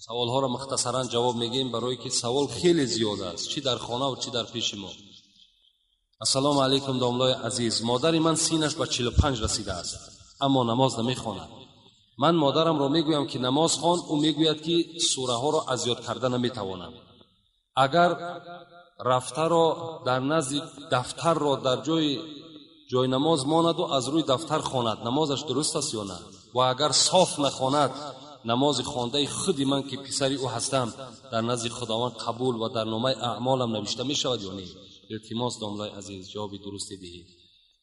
Саволҳоро мухтасаран ҷавоб мегӯем, барое ки савол хеле зиёд аст, чӣ дар хона ва чӣ дар пеши мо. Ассалому алайкум, домлои азиз. Модари ман синаш ба 45 расидааст, аммо намоз намехонад. Ман модарамро мегӯям, ки намоз хон, ӯ мегӯяд, ки сураҳоро аз ёд карда наметавонам. Агар рафтаро дар назди дафтарро дар ҷои намоз монаду аз рӯи дафтар хонад, намозаш дуруст аст ё на? Ва агар соф нахонад, намози хондаи худи ман, ки писари ӯ ҳастам, дар назди Худованд қабул ва дар номаи аъмолам навишта мешавад ё не? Илтимос, домлаи азиз, ҷавоби дурусте диҳед.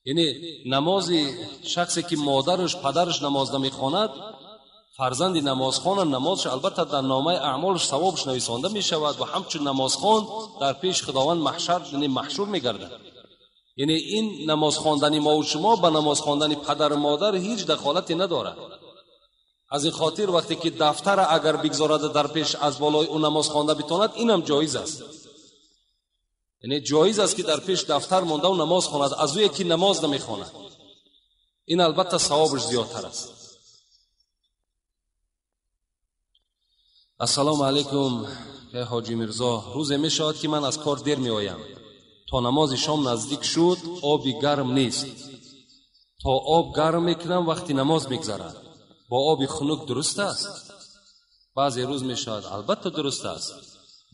Яъне намози шахсе ки модараш, падараш намоз намехонад, фарзанди намозхона намозаш албатта дар номаи аъмолаш савобаш нависонда мешавад ва ҳамчун намозхон дар пеши Худованд маҳшар, яъне маҳшур мегардад. Яъне ин намоз хондани мо ва шумо ба намоз хондани падару модар ҳеҷ дахолате надорад. Аз ин хотир вақте ки дафтара агар бигзорад дар пеш аз болои ӯ намоз хонда битонад, инам ҷоиз аст. Яъне ҷоиз аст, ки дар пеш дафтар монда ва намоз хонад аз ӯе ки намоз намехонад. Ин албатта савобаш зиёдтар аст. Ассалому алайкум, ҳоҷи Мирзо. Рӯзе мешавад, ки ман аз кор дер меоям. То намози шом наздик шуд, оби гарм нест. То об гарм мекунам, вақти намоз мегзарад. Бо оби хунук дуруст аст? Баъзе рӯз мешавад, албатта дуруст аст.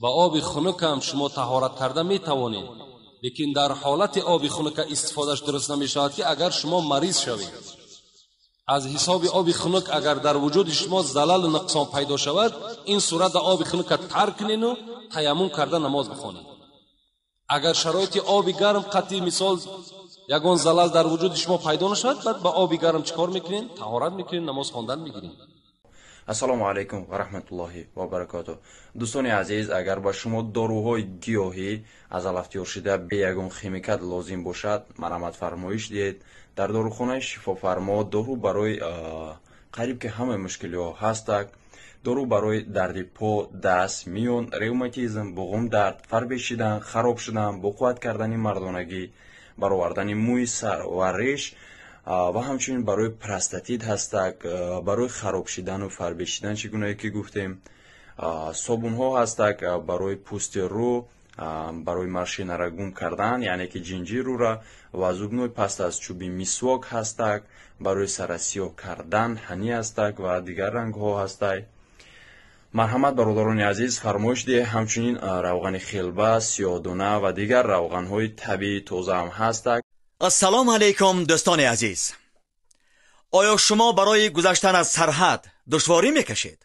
Ба оби хунук ҳам шумо таҳорат карда метавонед, лекин дар ҳолати оби хунука истифодаш дуруст намешавад, ки агар шумо мариз шавед. Аз ҳисоби оби хунук агар дар вуҷуди шумо залалу нуқсон пайдо шавад, ин сурат оби хунука тарк кунену таяммум карда намоз бихонед. Агар шароити оби гарм қатъи мисол ягон залал дар вуҷуди шумо пайдо нашавад, баъд ба оби гарм чӣ кор мекунед? Таҳорат мекунед, намоз хондан мегиред. Ассалому алайкум ва раҳматуллоҳи ва баракотуҳ. Дӯстони азиз, агар ба шумо доруҳои гиёҳӣ аз алафтиёршида бе ягон химикат лозим бошад, марҳамат фармоиш диҳед. Дар дорухонаи Шифофармо дору барои қариб ки ҳамаи мушкилиҳо ҳастак. Дору барои дарди по, даст, миён, ревматизм, буғумдард, фарбе шидан, хароб шудан, боқувват кардани мардонагӣ, баровардани мӯи сар ва реш ва ҳамчунин барои простатит ҳастак, барои хароб шидану фарбе шидан, чӣ гунае ки гуфтем. Собунҳо ҳастак барои пӯсти рӯ, барои маршинара гум кардан, яъне ки ҷинҷирӯра, ва зубной паста аз чӯби мисвок ҳастак, барои сара сиёҳ кардан ҳани ҳастак ва дигар рангҳо ҳастак. Марҳамат, бародарони азиз, фармоиш диҳед. Ҳамчунин равғани хелба, сиёҳдона ва дигар равғанҳои табиии тоза ҳам ҳастак. Ассалому алайкум, дӯстони азиз. Оё шумо барои гузаштан аз сарҳад душворӣ мекашед?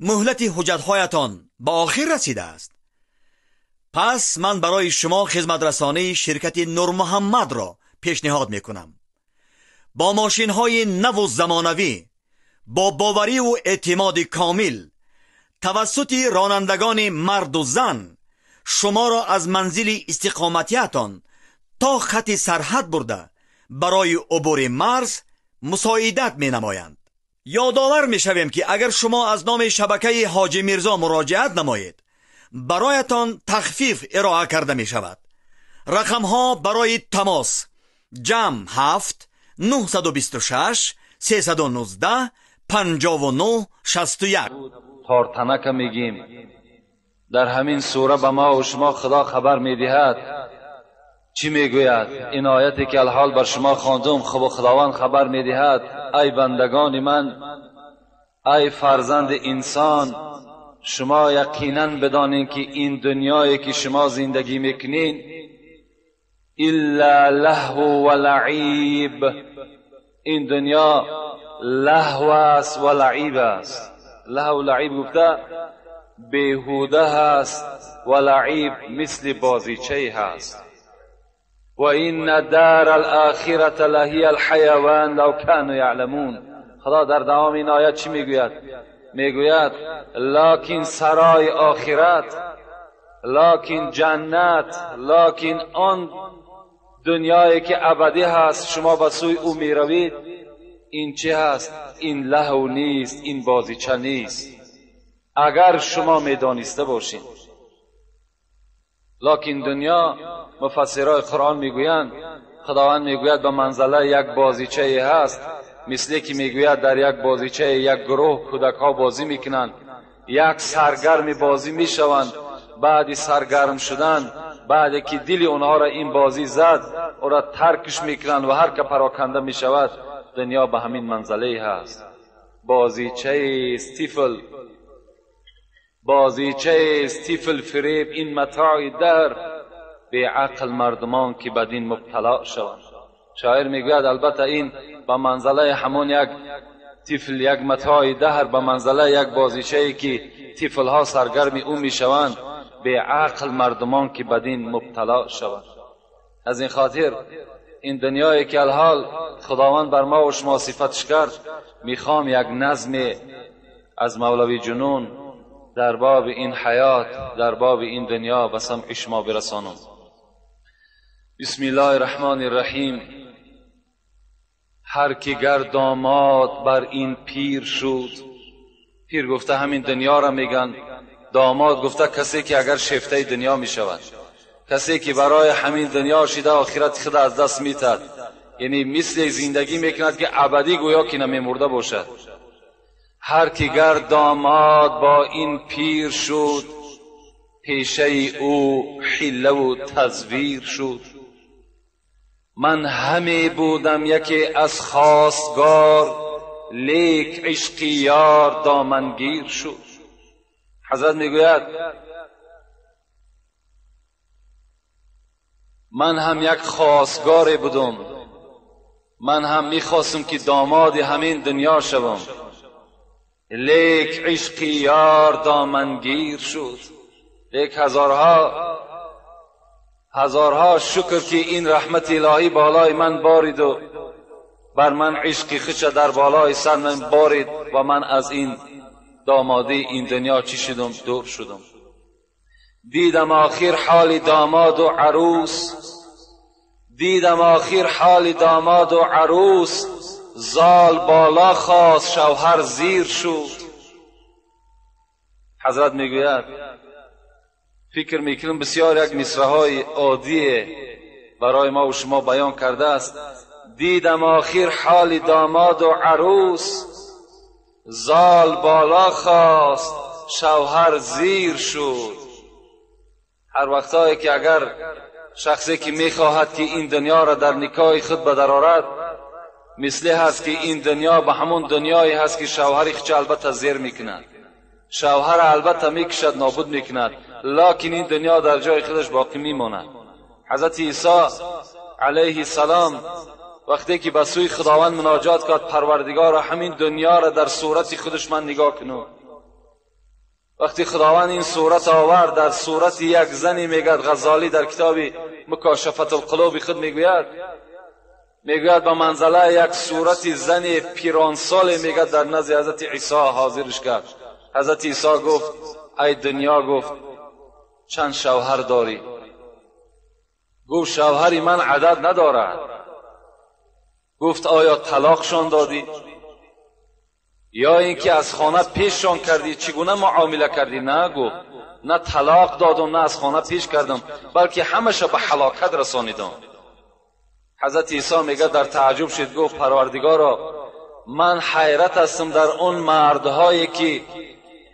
Муҳлати ҳуҷҷатҳоятон ба охир расидааст? Пас ман барои шумо хизматрасонии ширкати Нурмуҳаммадро пешниҳод мекунам. Бо мошинҳои наву замонавӣ, бо бовариву эътимоди комил, тавассути ронандагони марду зан шуморо аз манзили истиқоматиятон то хати сарҳад бурда барои убури марз мусоидат менамоянд. Ёдовар мешавем, ки агар шумо аз номи шабакаи Ҳоҷи Мирзо муроҷиат намоед, бароятон тахфиф ироа карда мешавад. Рақамҳо барои тамос: ҷамъ 7 926 319 59 61. Тортанака мегим. Дар ҳамин сура ба мо ва шумо Худо хабар медиҳад. Чӣ мегӯяд? Ин ояте ки алҳол бар шумо хондум, хуб Худованд хабар медиҳад: ай бандагони ман, ай фарзанди инсон, шумо яқинан бидонед, ки ин дунёе ки шумо зиндагӣ мекунед, илла лаҳву ва лаиб, ин дунё лаҳв аст ва лаиб аст. Лаҳву лаиб гуфта беҳуда ҳаст ва лаиб мисли бозичае ҳаст. Ва инна дара алохирата лаҳия алҳаяван лав кану яъламун. Худо дар давоми ин оят чӣ мегӯяд? Мегӯяд: локин сарои охират, локин ҷаннат, локин он дунёе ки абадӣ ҳаст, шумо ба сӯи ӯ меравед, ин чӣ ҳаст? Ин лаҳв нест, ин бозича нест, агар шумо медониста бошед. Локин дунё, муфассирои Қуръон мегӯянд, Худованд мегӯяд ба манзалаи як бозичае ҳаст, мисле ки мегӯяд дар як бозичае як гурӯҳ кӯдакҳо бозӣ мекунанд. یک سرگرم بازی میشوند، بعد سرگرم شدن، بعد که دل اونها را این بازی زد، او را ترکش میکنند و هر که پراکنده میشود. دنیا به همین منزله هست. بازیچه استیفل، بازیچه استیفل فریب این متاع در، به عقل مردمان که بدین مبتلا شوند. شاعر میگوید البته این به منزله همان یک طفل، یک متاع دهر، به منزله یک بازیچه که طفل ها سرگرم او میشوند، به عقل مردمان که بدین مبتلا شوند. از این خاطر این دنیایی که الحال خداوند بر ما و شما صفتش کرد، میخوام یک نظم از مولوی جنون در باب این حیات، در باب این دنیا به سمع شما برسانم. بسم الله الرحمن الرحیم. هر کی گر داماد بر این پیر شد، پیر گفته همین دنیا را میگن، داماد گفته کسی که اگر شیفته دنیا میشود، کسی که برای همین دنیا شیده آخرت خود از دست میتد، یعنی مثل زندگی میکند که ابدی گویا که نمیمرده باشد. هر کی گر داماد با این پیر شد، پیشه او حیله و تزویر شد. من همه بودم یکی از خواستگار، لیک عشقی یار دامنگیر شد. حضرت میگوید من هم یک خواستگار بودم، من هم میخواستم که داماد همین دنیا شوم، لیک عشقی یار دامنگیر شد. لیک هزارها شکر که این رحمت الهی بالای من بارید و بر من عشقی خودش در بالای سر من بارید و من از این دامادی این دنیا چی شدم؟ دور شدم. دیدم آخر حال داماد و عروس، دیدم آخر حال داماد و عروس، زال بالا خواست شوهر زیر شد. حضرت میگوید فکر میکنم بسیار یک مصرع‌های عادی برای ما و شما بیان کرده است. دیدم آخر حال داماد و عروس، زال بالا خواست شوهر زیر شد. هر وقتایی که اگر شخصی که میخواهد که این دنیا را در نکاح خود به در آرد، مثل هست که این دنیا به همون دنیایی هست که شوهر خود البته زیر میکند، شوهر البته میکشد، نابود میکند، لکن این دنیا در جای خودش باقی میماند. حضرت عیسی علیه السلام وقتی که به سوی خداوند مناجات کرد، پروردگار همین دنیا را در صورت خودش من نگاه کنم. وقتی خداوند این صورت آورد در صورت یک زنی، میگد غزالی در کتاب مکاشفت القلوب خود میگوید، میگوید به منزله یک صورت زن پیرانسال میگد در نزد حضرت عیسی حاضرش کرد. حضرت عیسی گفت ای دنیا، گفت چند شوهر داری؟ گفت شوهری من عدد ندارد. گفت آیا طلاقشان دادی یا اینکه از خانه پیششان کردی؟ چگونه معامله کردی؟ نه، گفت نه طلاق دادم نه از خانه پیش کردم، بلکه همش به هلاکت رسانیدم. حضرت عیسی میگه در تعجب شد، گفت پروردگارا من حیرت هستم در اون مردهایی که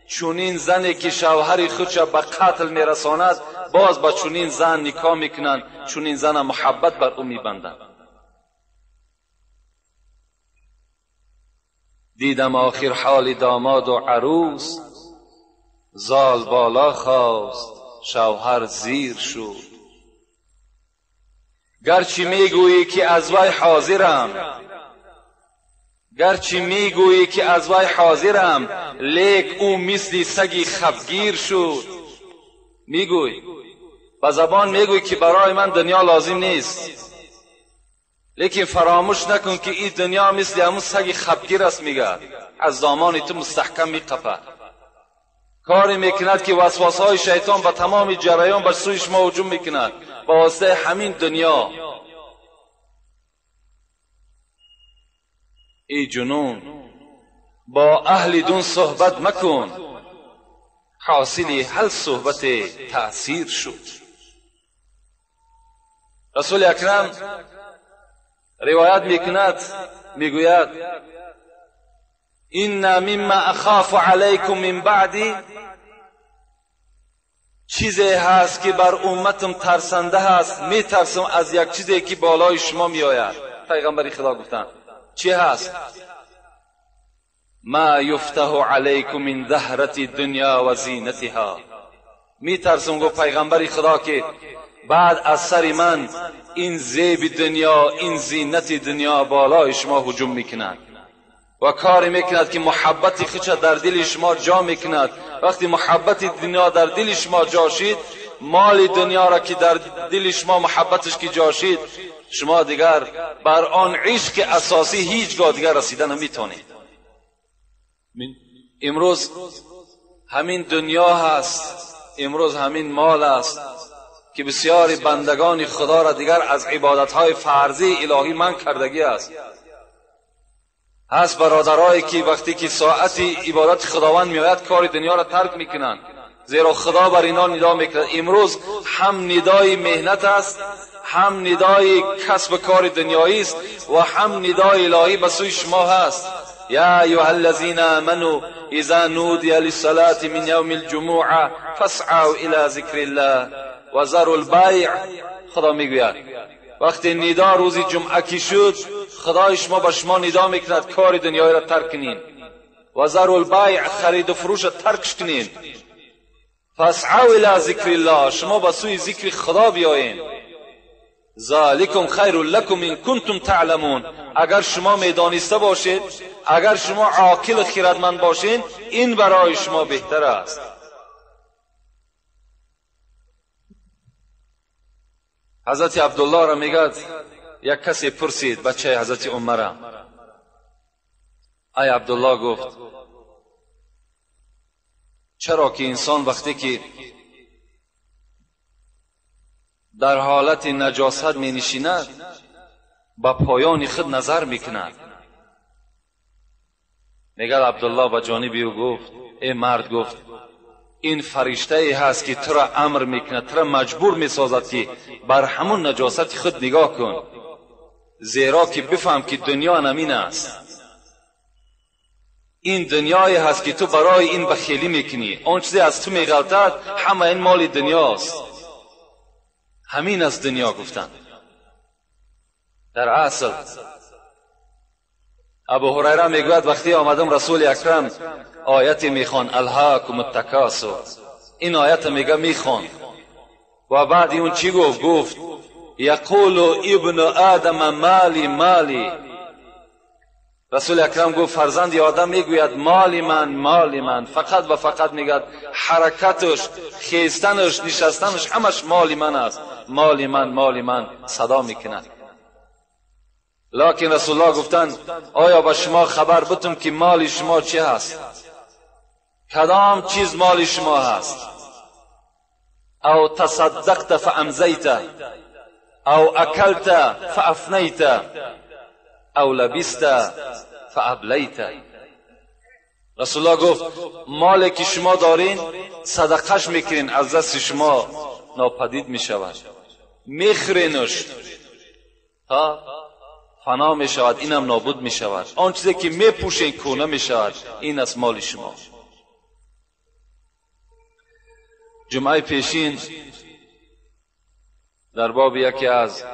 چونین زنی که شوهر خودش به قتل میرساند باز با چونین زن نکاح میکنند، چونین زن محبت بر او میبندند. دیدم آخر حال داماد و عروس، زال بالا خواست شوهر زیر شد. گرچه میگویی که از وی حاضرم، گرچه میگویی که از وی حاضرم، لیک او مثل سگی خفگیر شد. میگوی با زبان میگویی که برای من دنیا لازم نیست، لیکن فراموش نکن که این دنیا مثل همون سگ خفگیر است. میگه از دامان تو مستحکم میقپد، کاری میکند که وسواس های شیطان به تمام جریان به سوی شما هجوم میکند با واسطه همین دنیا. ای جنون با اهل دون صحبت مکن، حاصل هر صحبت تأثیر شد. رسول اکرم روایت میکند، میگوید إن مما أخاف علیکم من بعدی، چیزی هست که بر امتم ترسنده هست، میترسم از یک چیزی که بالای شما میآید. پیغمبر خدا گفتند چی هست؟ ما یفتح علیکم من زهرة الدنیا و زینتها. میترسم گفت پیغمبر خدا که بعد از سر من این زیب دنیا، این زینت دنیا بالای شما هجوم میکند و کاری میکند که محبت خودش در دل شما جا میکند. وقتی محبت دنیا در دل شما جا شد، مال دنیا را که در دل شما محبتش که جا شد، شما دیگر بر آن عشق اساسی هیچگاه دیگر رسیده نمیتونید. امروز همین دنیا هست، امروز همین مال است که بسیاری بندگان خدا را دیگر از عبادتهای فرضی الهی من کردگی است. هست برادرایی که وقتی که ساعت عبادت خداوند میآید کار دنیا را ترک میکنند، زیرا خدا بر اینا ندا میکند. امروز هم ندای مهنت است، هم ندای کسب کار دنیایی است و هم ندای الهی به سوی شما هست. یا ایها الذین آمنوا اذا نودی للصلاة من یوم الجمعة فاسعوا الی ذکر الله وذروا البیع. خدا میگوید وقتی ندا روز جمعه کی شد، خدای شما به شما ندا میکند کار دنیایی را ترک کنین، وذروا البیع، خرید و فروش را ترک کنین، فاسعوا الی ذکر الله، شما به سوی ذکر خدا بیایین. ذالکم خیر لکم ان کنتم تعلمون. اگر شما میدانسته باشید، اگر شما عاقل خردمند باشین، این برای شما بهتر است. حضرت عبدالله را میگد یک کسی پرسید، بچه حضرت عمر، ای عبدالله، گفت چرا که انسان وقتی که در حالت نجاست می نشیند به پایان خود نظر میکند؟ میگد عبدالله به جانب او گفت ای مرد، گفت این فرشته ای هست که تو را امر میکند، تو را مجبور میسازد که بر همون نجاست خود نگاه کن، زیرا که بفهم که دنیا نمین است. این دنیایی هست که تو برای این بخیلی میکنی، آن چیزی از تو میغلطد همه این مال دنیاست، همین از دنیا گفتن. در اصل ابو هریره میگوید وقتی آمدم رسول اکرم آیت میخوان، الهاکم التکاثر، این آیت میگه میخوان و بعد اون چی گفت؟ گفت یقول ابن آدم مالی مالی. رسول اکرم گفت فرزند آدم میگوید مال من مال من، فقط و فقط میگد حرکتش، خیستنش، نشستنش همش مال من است، مال من مال من صدا میکند. لکن رسول الله گفتند آیا به شما خبر بتم که مال شما چی هست؟ کدام چیز مال شما هست؟ او تصدقت فامضیت، او اکلت فافنیت، او لبست فابلیت. رسول الله گفت مالی که شما دارین صدقش میکنین از دست شما ناپدید میشود، میخرینش تا فنا میشود، اینم نابود میشود، آن چیزی که میپوشین کونه میشود، این از مال شما. جمعه پیشین در باب یکی از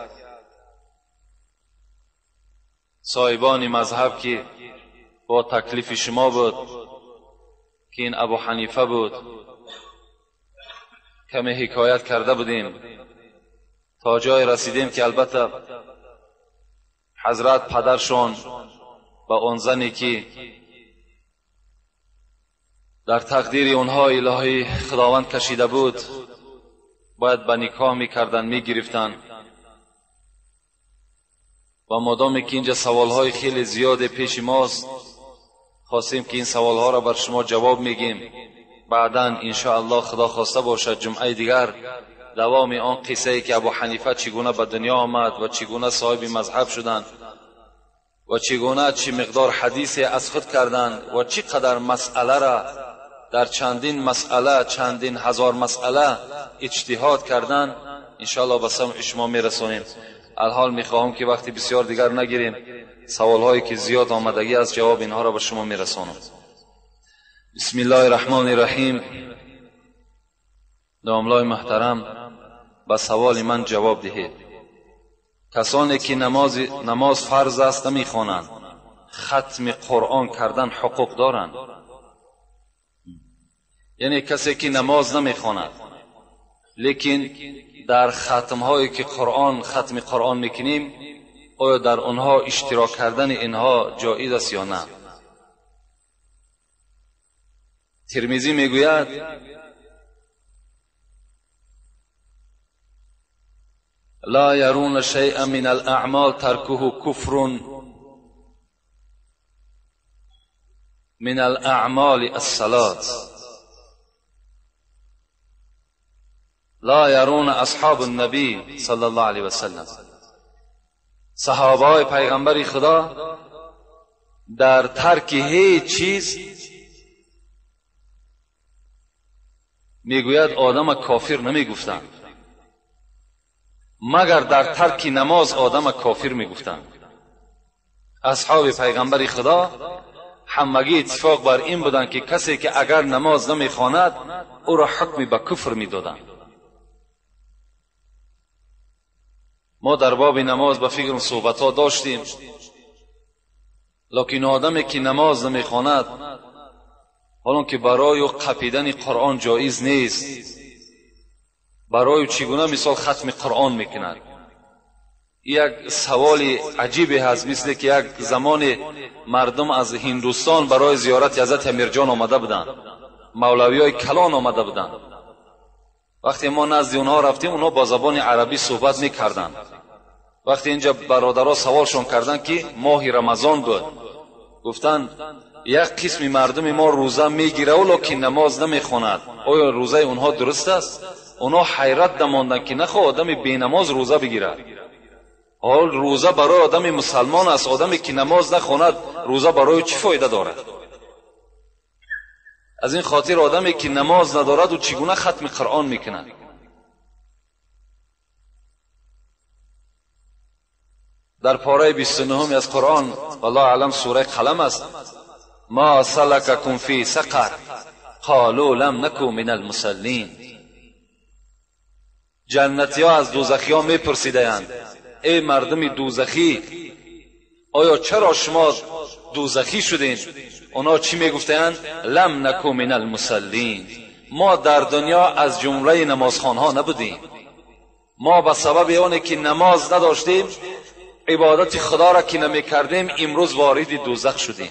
صاحبان مذهب که با تکلیف شما بود که این ابو حنیفه بود کمی حکایت کرده بودیم تا جای رسیدیم که البته حضرت پدرشون با اون زنی که در تقدیر اونها الهی خداوند کشیده بود باید به نکاح میکردن، میگرفتن و مادامی که اینجا سوالهای خیلی زیاد پیش ماست خواستیم که این سوالها را بر شما جواب میگیم. بعدا انشاءالله خدا خواسته باشد جمعه دیگر دوام آن قصه ای که ابو حنیفه چگونه به دنیا آمد و چگونه صاحب مذهب شدند و چگونه چی مقدار حدیث از خود کردند و چی قدر مسئله را در چندین مسئله، چندین هزار مسئله اجتهاد کردند، انشاءالله به سمع شما میرسانیم. الحال میخواهم که وقتی بسیار دیگر نگیریم، سوالهایی که زیاد آمدگی از جواب اینها را به شما میرسانم. بسم الله الرحمن الرحیم. داملای محترم، به سوال من جواب دهید. کسانی که نماز فرض است نمیخوانند، ختم قرآن کردن حقوق دارند؟ یعنی کسی که نماز نمیخواند لیکن در ختمهایی که قرآن ختم قرآن میکنیم، آیا در آنها اشتراک کردن اینها جایز است یا نه؟ ترمذی میگوید لا يرون شيئا من الاعمال تركه كفر من الاعمال الصلاة. لا يرون اصحاب النبی صلی الله علیه وسلم. صحابه های پیغمبر خدا در ترک هیچ چیز میگوید آدم کافر نمیگفتند، مگر در ترک نماز آدم کافر میگفتند. اصحاب پیغمبر خدا همگی اتفاق بر این بودند که کسی که اگر نماز نمیخواند او را حکمی به کفر میدادند. ما در باب نماز به فکر صحبت ها داشتیم، لکن آدمی که نماز نمیخواند، حالا که برای او قپیدن قرآن جایز نیست، برای چگونه مثال ختم قرآن میکند؟ یک سوال عجیبی هست. مثل که یک زمان مردم از هندوستان برای زیارت حضرت امیرجان آمده بودند، مولوی های کلان آمده بودند. وقتی ما نزد اونها رفتیم، اونها با زبان عربی صحبت میکردند. وقتی اینجا برادرها سوالشون کردند که ماه رمضان بود، گفتند یک قسم مردم ما روزه میگیره ولی نماز نمیخواند، آیا روزه اونها درست است؟ اونها حیرت دماندند که نخواه آدم بی نماز روزه بگیرد. حال روزه برای آدم مسلمان است، آدمی که نماز نخواند روزه برای چی فایده دارد؟ از این خاطر آدمی که نماز ندارد و چگونه ختم قرآن میکند؟ در پاره 29 از قرآن، والله اعلم سوره قلم است، ما سلککم فی سقر قالوا لم نکو من المصلین. جنتی ها از دوزخی ها میپرسیدند ای مردم دوزخی، آیا چرا شما دوزخی شدین؟ اونا چی میگفتند؟ لم نکو من المصلین. ما در دنیا از جمله نمازخوانها نبودیم. ما به سبب آن که نماز نداشتیم، عبادت خدا را که نمیکردیم، امروز وارد دوزخ شدیم.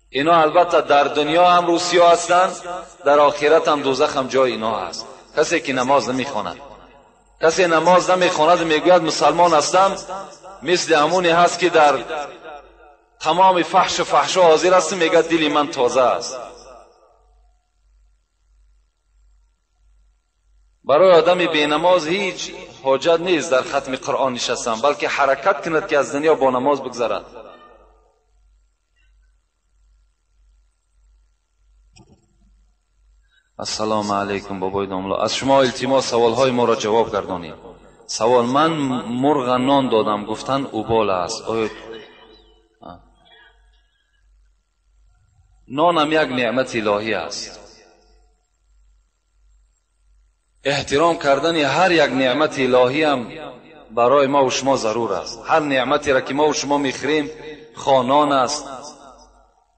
اینا البته در دنیا هم روسیا هستند، در آخرت هم دوزخ هم جای اینا هست. کسی که نماز نمیخواند، کسی نماز نمیخواند میگوید مسلمان هستم، مثل همونی هست که در تمام فحش و فحشا حاضر است، میگه دل من تازه است. برای آدم بی نماز هیچ حاجت نیست در ختم قرآن نشستن، بلکه حرکت کند که از دنیا با نماز بگذرد. السلام علیکم بابای داملا، از شما التماس سوالهای ما را جواب گردانید. سوال: من مرغ نان دادم، گفتن اوبال است. آیا نانم یک نعمت الهی است؟ احترام کردن هر یک نعمت الهی هم برای ما و شما ضرور است. هر نعمتی را که ما و شما میخوریم، خواه نان است،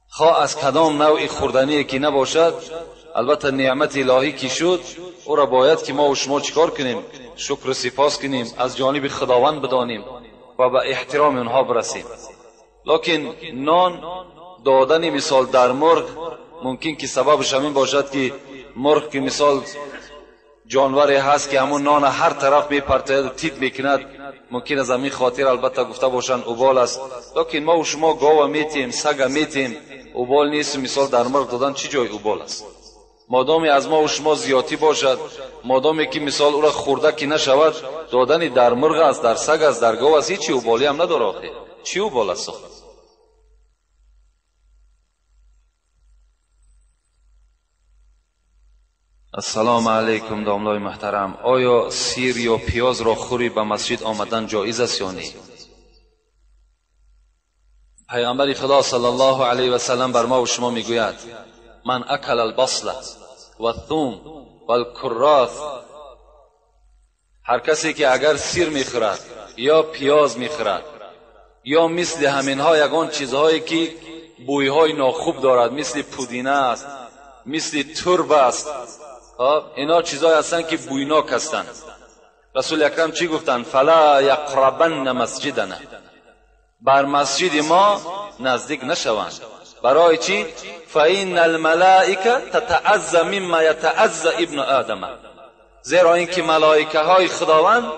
خواه از کدام نوع خوردنی که نباشد، البته نعمت الهی که شد، او را باید که ما و شما چیکار کنیم؟ شکر و سپاس کنیم، از جانب خداوند بدانیم و به احترام آنها برسیم. لکن نان دادن مثال در مرغ ممکن که سببش همین باشد که مرغ که مثال جانوری هست که همون نان هر طرف میپرتاید و تیت میکند، ممکن از همین خاطر البته گفته باشند اوبال است. لکن ما و شما گاو میتیم، سگ میتیم، اوبال نیست. مثال در مرغ دادن چی جای اوبال است؟ مادامی از ما و شما زیادی باشد، مادامی که مثال او را خورده که نشود، دادن در مرغ است، در سگ است، در گاو است، هیچی اوبالی هم نداره. آخه چی اوبال است؟ السلام علیکم داملای محترم، آیا سیر یا پیاز را خوری به مسجد آمدن جایز است یا نه؟ پیغمبر خدا صلی الله علیه و سلم بر ما و شما میگوید من اکل البصل و الثوم و الکراث، هر کسی که اگر سیر میخورد یا پیاز میخورد یا مثل همینها یگان چیزهایی که بویهای ناخوب دارد، مثل پودینه است، مثل ترب است، اینا چیزهایی هستند که بویناک هستند. رسول اکرم چی گفتند؟ فلا یقربن مسجدنا، بر مسجد ما نزدیک نشوند. برای چی؟ فإن الملائکه تتعزى مما یتعزى ابن آدم، زیرا اینکه ملائکه های خداوند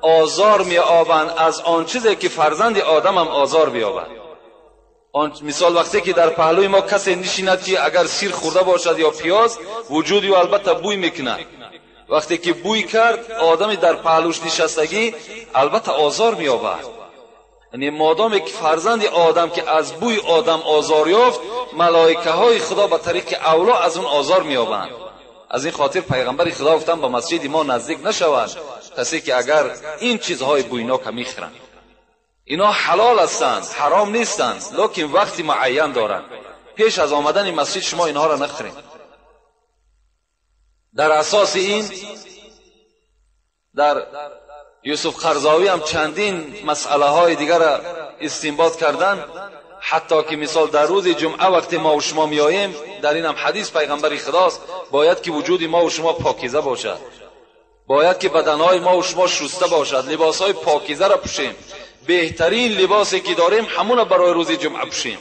آزار می‌یابند از آن چیزی که فرزند آدم هم آزار بیابد. آن مثال وقتی که در پهلوی ما کسی نشیند که اگر سیر خورده باشد یا پیاز، وجودی او البته بوی میکند. وقتی که بوی کرد، آدمی در پهلوش نشستگی البته آزار می‌یابد. یعنی مادامی که فرزند آدم که از بوی آدم آزار یافت، ملائکه های خدا به طریق اولا از اون آزار می‌یابند. از این خاطر پیغمبر خدا گفتن به مسجد ما نزدیک نشوند کسی که اگر این چیزهای بویناک میخورند. اینا حلال هستند، حرام نیستند، لکن وقتی معین دارند. پیش از آمدن مسجد شما اینها را نخورید. در اساس این در یوسف قرضاوی هم چندین مسئله های دیگر را استنباط کردن، حتی که مثال در روز جمعه وقتی ما و شما میاییم، در این هم حدیث پیغمبر خداست، باید که وجود ما و شما پاکیزه باشد، باید که بدنهای ما و شما شسته باشد، لباسهای پاکیزه را پوشیم، بهترین لباسی که داریم همون برای روز جمعه پوشیم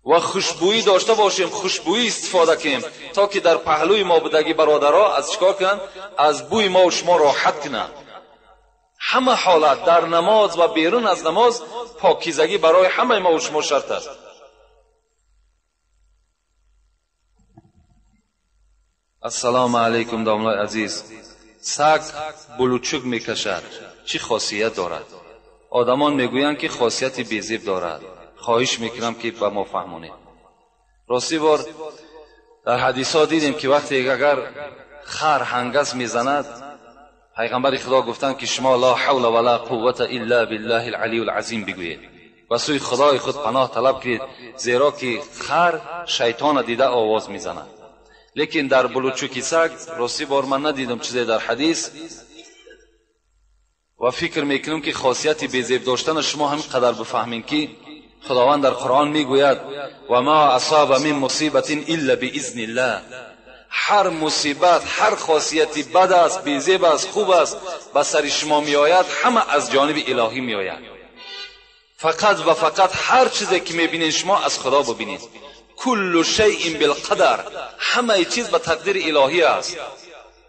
و خوشبویی داشته باشیم، خوشبویی استفاده کنیم تا که در پهلوی ما بودگی برادرها از چیکار کنند؟ از بوی ما و شما راحت کنند. همه حالت در نماز و بیرون از نماز پاکیزگی برای همه ما و شما شرط است. السلام علیکم داملای عزیز. سگ بلوچک میکشد، چی خاصیت دارد؟ آدمان میگویند که خاصیت بیزیب دارد. خواهش میکنم که به ما فهمونید. راستی بار در حدیث ها دیدیم که وقتی اگر خر هنگس میزند، پیغمبر خدا گفتند که شما لا حول ولا قوت الا بالله العلی العظیم بگویید و سوی خدای خود پناه طلب کنید، زیرا که خر شیطان دیده آواز میزند. لیکن در بلوچوکی سگ راستی بار من ندیدم چیزی در حدیث و فکر میکنم که خاصیت بیزیب داشتن شما هم قدر بفهمین که خداوند در قرآن میگوید و ما اصاب من مصیبت الا باذن الله. هر مصیبت، هر خاصیتی بد است، بیزیب است، خوب است، به سر شما میآید، همه از جانب الهی میآید. فقط و فقط هر چیزی که میبینید شما از خدا ببینید. کل شیء بالقدر، همه چیز به تقدیر الهی است.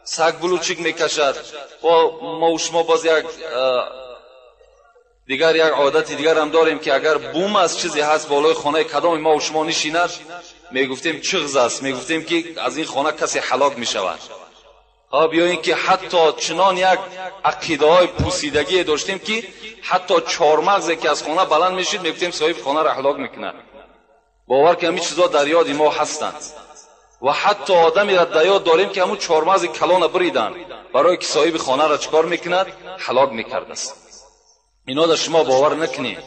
سگ بلوچک میکشد و ما و شما باز یک دیگر یک عادت دیگر هم داریم که اگر بوم از چیزی هست بالای خانه کدام ما و شما نشیند، میگفتیم چغز است، میگفتیم که از این خانه کسی هلاک میشود. خب یا اینکه حتی چنان یک عقیده های پوسیدگی داشتیم که حتی چهارمغزی که از خانه بلند میشید میگفتیم صاحب خانه را هلاک میکنه. باور که همین چیزا در یاد ما هستند و حتی آدمی را در یاد داریم که همون چهارمغز کلان بریدن برای که صاحب خانه را چکار میکند؟ هلاک میکرد است. اینا در شما باور نکنید.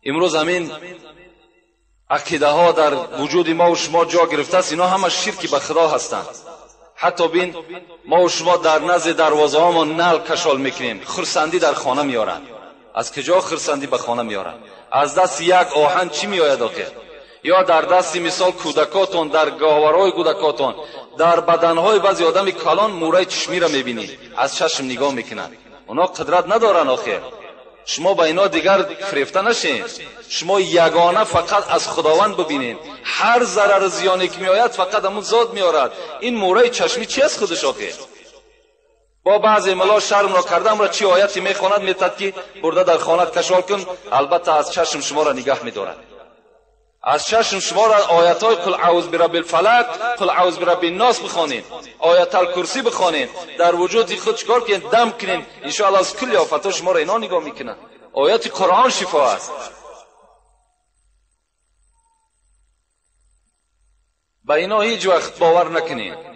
امروز همین عقیده ها در وجود ما و شما جا گرفته است. اینا همه شرکی به خدا هستند. حتی بین ما و شما در نزد دروازه ها ما نل کشال میکنیم، خرسندی در خانه میارند. از کجا خرسندی به خانه میارند؟ از دست یک آهن چی میآید آخر؟ یا در دست مثال کودکاتون، در گاهوارهای کودکاتون، در بدنهای بعضی آدم کلان مورای چشمی را میبینی، از چشم نگاه میکنند. اونا قدرت ندارن آخر. شما با اینا دیگر فریفته نشین. شما یگانه فقط از خداوند ببینین. هر ضرر زیانی که میآید فقط همون ذات میآرد. این مورای چشمی چی از خودش آخر؟ با بعضی ملا شرم را کردم را چی آیتی میخواند میتد که برده در خانه کشال کن، البته از چشم شما را نگاه میدارد. از چشم شما را آیت های قل اعوذ برب الفلق، قل اعوذ برب الناس بخوانید، آیت الکرسی بخوانید، در وجود خود چکار کنید؟ دم کنید، ان شاء الله از کل آفت شما را اینا نگاه میکنند. آیات قرآن شفا است. به اینا هیچ وقت باور نکنید.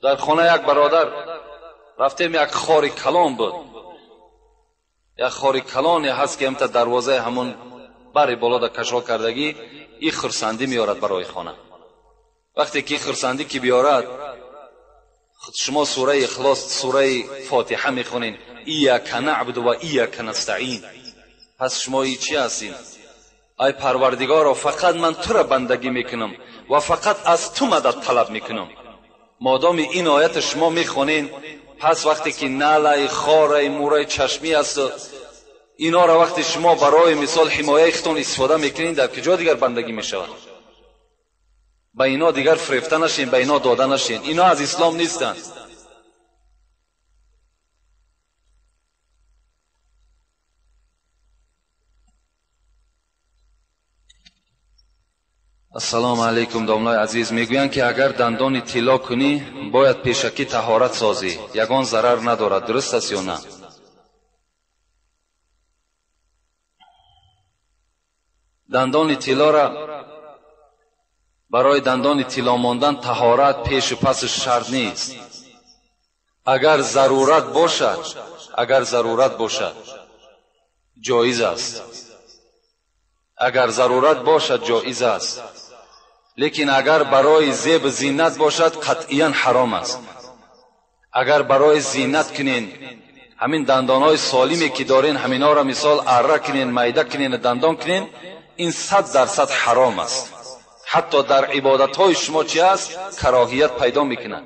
Дар хона як бародар рафтем, як хори калон буд, як хори калоне ҳаст ки ҳамта дарвозаи ҳамон бари боло да кашол кардагӣ, ин хурсандӣ меорад барои хона. Вақте ки хурсандӣ ки биёрад, шумо сураи Ихлос, сураи Фотиҳа мехонед, ияка наъбуду ва ияка настаин. Пас шумо и чӣ ҳастед? Ай Парвардигоро, фақат ман тура бандагӣ мекунам ва фақат аз ту мадад талаб мекунам. Модоми ин оята шумо мехонед, пас вақте ки налаи, хораи, мураи чашмӣ аст, инора вақте шумо барои мисол ҳимояи худтон истифода мекунед, дар куҷо дигар бандагӣ мешавад? Ба ино дигар фирефта нашин, ба ино дода нашин. Ино аз ислом нестанд. Ассалому алайкум, домлаи азиз. Мегӯянд ки агар дандони тилло кунӣ, бояд пешакӣ таҳорат созӣ, ягон зарар надорад. Дуруст аст ё на? Дандони тиллора барои дандони тилло мондан таҳорат пешу пасаш шарт нест. Агар зарурат бошад, агар зарурат бошад ҷоиз аст. Агар зарурат бошад ҷоиз аст. Лекин агар барои зеб зинат бошад қатъиян ҳаром аст. Агар барои зинат кунен, ҳамин дандонҳои солиме ки дорен, ҳаминҳоро мисол арра кунен, майда кунен, дандон кунен, ин 100% ҳаром аст. Ҳатто дар ибодатҳои шумо чи аст? Кароҳият пайдо мекунад.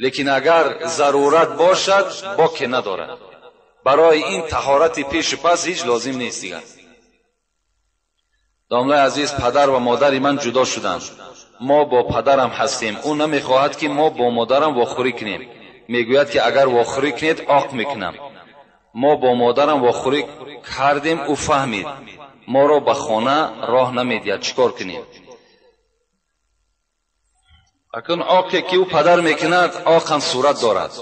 Лекин агар зарурат бошад, боке надорад. Барои ин таҳорати пешу пас ҳеҷ лозим нест дигар. Домлаи азиз, падар ва модари ман ҷудо шуданд. Мо бо падарам ҳастем. Ӯ намехоҳад ки мо бо модарам вохӯрӣ кунем. Мегӯяд ки агар вохӯрӣ кунед, оқ мекунам. Мо бо модарам вохӯрӣ кардем, ӯ фаҳмид. Моро ба хона роҳ намедиҳад. Чӣ кор кунем? Акун оқе ки ӯ падар мекунад, оқ ҳам сурат дорад.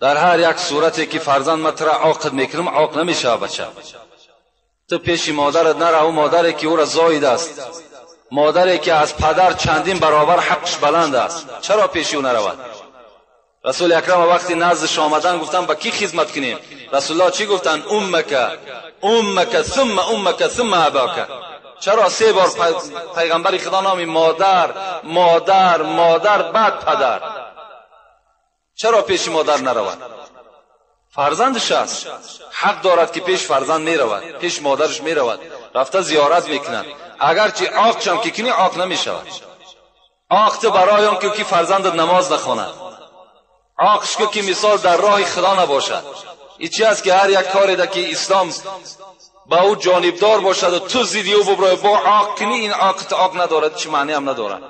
Дар ҳар як сурате ки фарзанд ман тура оқд мекунам, оқ намешавад бача. Ту пеши модарат нара, ӯ модаре ки ӯра зоид аст, модаре ки аз падар чандин баробар ҳаққаш баланд аст, чаро пеши ӯ наравад? Расули акрам вақти наздаш омадан гуфтанд ба кӣ хизмат кунем? Расулуллоҳ чӣ гуфтанд? Уммака, уммака, сумма уммака, сумма абака. Чаро се бор пайғамбари худо номи модар, модар, модар, баъд падар? Чаро пеши модар наравад? Фарзандаш аст, ҳақ дорад ки пеш фарзанд меравад, пеш модараш меравад, рафта зиёрат мекунад. Агарчи оқчам ки кунӣ, оқ намешавад. Оқ ту барои он ки фарзандат намоз нахонад, оқш ки мисол дар роҳи худо набошад. Ин чи аст ки ҳар як коре да ки ислом ба ӯ ҷонибдор бошад ва ту зидди ӯ буброи, бо оқ кунӣ, ин оқ ту оқ надорад, чӣ маъне ҳам надорад.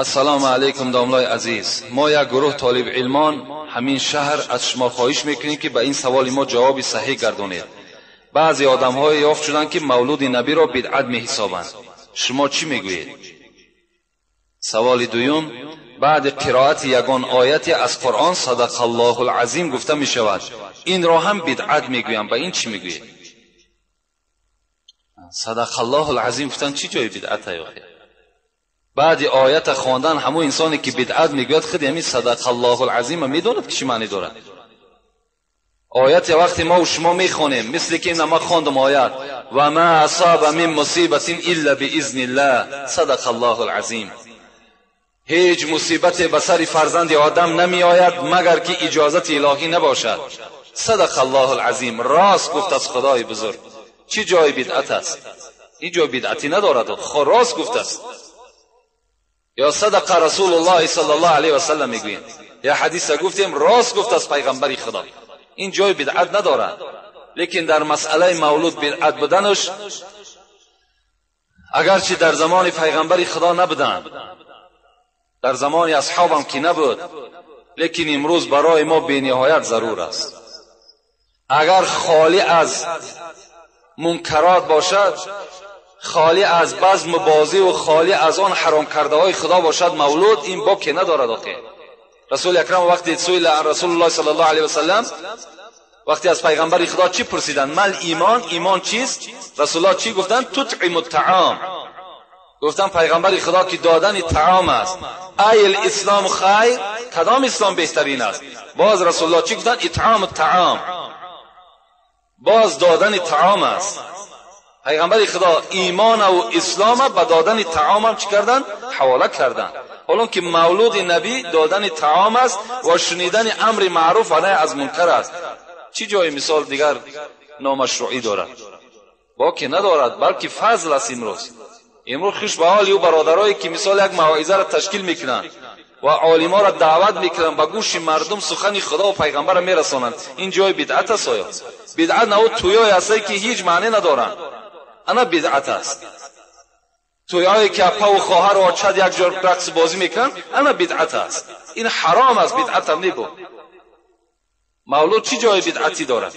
Ассалому алайкум, домлаи азиз. Мо як гурӯҳ толиб илмон ҳамин шаҳр аз шумо хоҳиш мекунем ки ба ин саволи мо ҷавоби саҳеҳ гардонед. Баъзе одамҳое ёфт шуданд ки мавлуди набиро бидъат меҳисобанд. Шумо чӣ мегӯед? Саволи дуюм, баъди қироати ягон ояте аз Қуръон садақаллоҳул азим гуфта мешавад. Инро ҳам бидъат мегӯям. Ба ин чӣ мегӯед? Садақаллоҳул азим гуфтан чӣ ҷои бидъат охир? Баъди оята хондан ҳамон инсоне ки бидъат мегӯяд, худи ҳамин садақаллоҳул азима медонад ки чӣ маъне дорад. Ояте вақте мо шумо мехонем, мисли ки ина ма хондам оят, ва ма асаба мин мусибатин илла биизниллаҳ, садақаллоҳул азим. Ҳеҷ мусибате ба сари фарзанди одам намеояд магар ки иҷозати илоҳӣ набошад. Садақаллоҳул азим. Рост гуфт аз Худои бузург. Чӣ ҷои бидъат аст? Ҳеҷ ҷои бидъатӣ надорад. Рост гуфт аст. Ё садақа расулуллоҳи саллаллоҳу алайҳи васаллам мегӯем. Я ҳадиса гуфтем, рост гуфт аз пайғамбари Худо. Ин ҷои бидъат надорад. Лекин дар масъалаи мавлуд бидъат буданаш, агарчи дар замони пайғамбари Худо набуданд, дар замони асҳобам ки набуд, лекин имрӯз барои мо бениҳоят зарур аст. Агар холӣ аз мункарот бошад, холӣ аз базму бозӣ ва холӣ аз он ҳаром кардаҳои Худо бошад мавлуд, ин боке надорад охир. Расули акрам вақте суила ан расулуллоҳ саллаллоҳу алайҳи васаллам, وقتی از پیغمبر خدا چی پرسیدند؟ مل ایمان، ایمان چیست؟ رسول الله چی گفتند؟ تطعم الطعام. گفتن پیغمبر خدا که دادن طعام است. ای الاسلام خیر، کدام اسلام بهترین است؟ باز رسول الله چی گفتند؟ اطعام الطعام، باز دادن طعام است. پیغمبر خدا ایمان و اسلام به دادن طعام هم چی کردند؟ حواله کردند. حالا که مولود نبی دادن طعام است و شنیدن امر معروف و نهی از منکر است. چی جای مثال دیگر نامشروعی دارد؟ باکی ندارد، بلکه فضل است. امروز خوش به حال او برادرایی که مثال یک موعظه را تشکیل میکنند و عالما را دعوت میکنند، به گوش مردم سخن خدا و پیغمبر را میرسانند. این جای بدعت است. آیا بدعت نه او تویای است که هیچ معنی ندارند، انا بدعت است. تویایی که اپا و خواهر و آچد یک جا رقص بازی میکنند، انا بدعت است. این حرام است، بدعت هم نیبود. مولود چی جای بدعتی دارد؟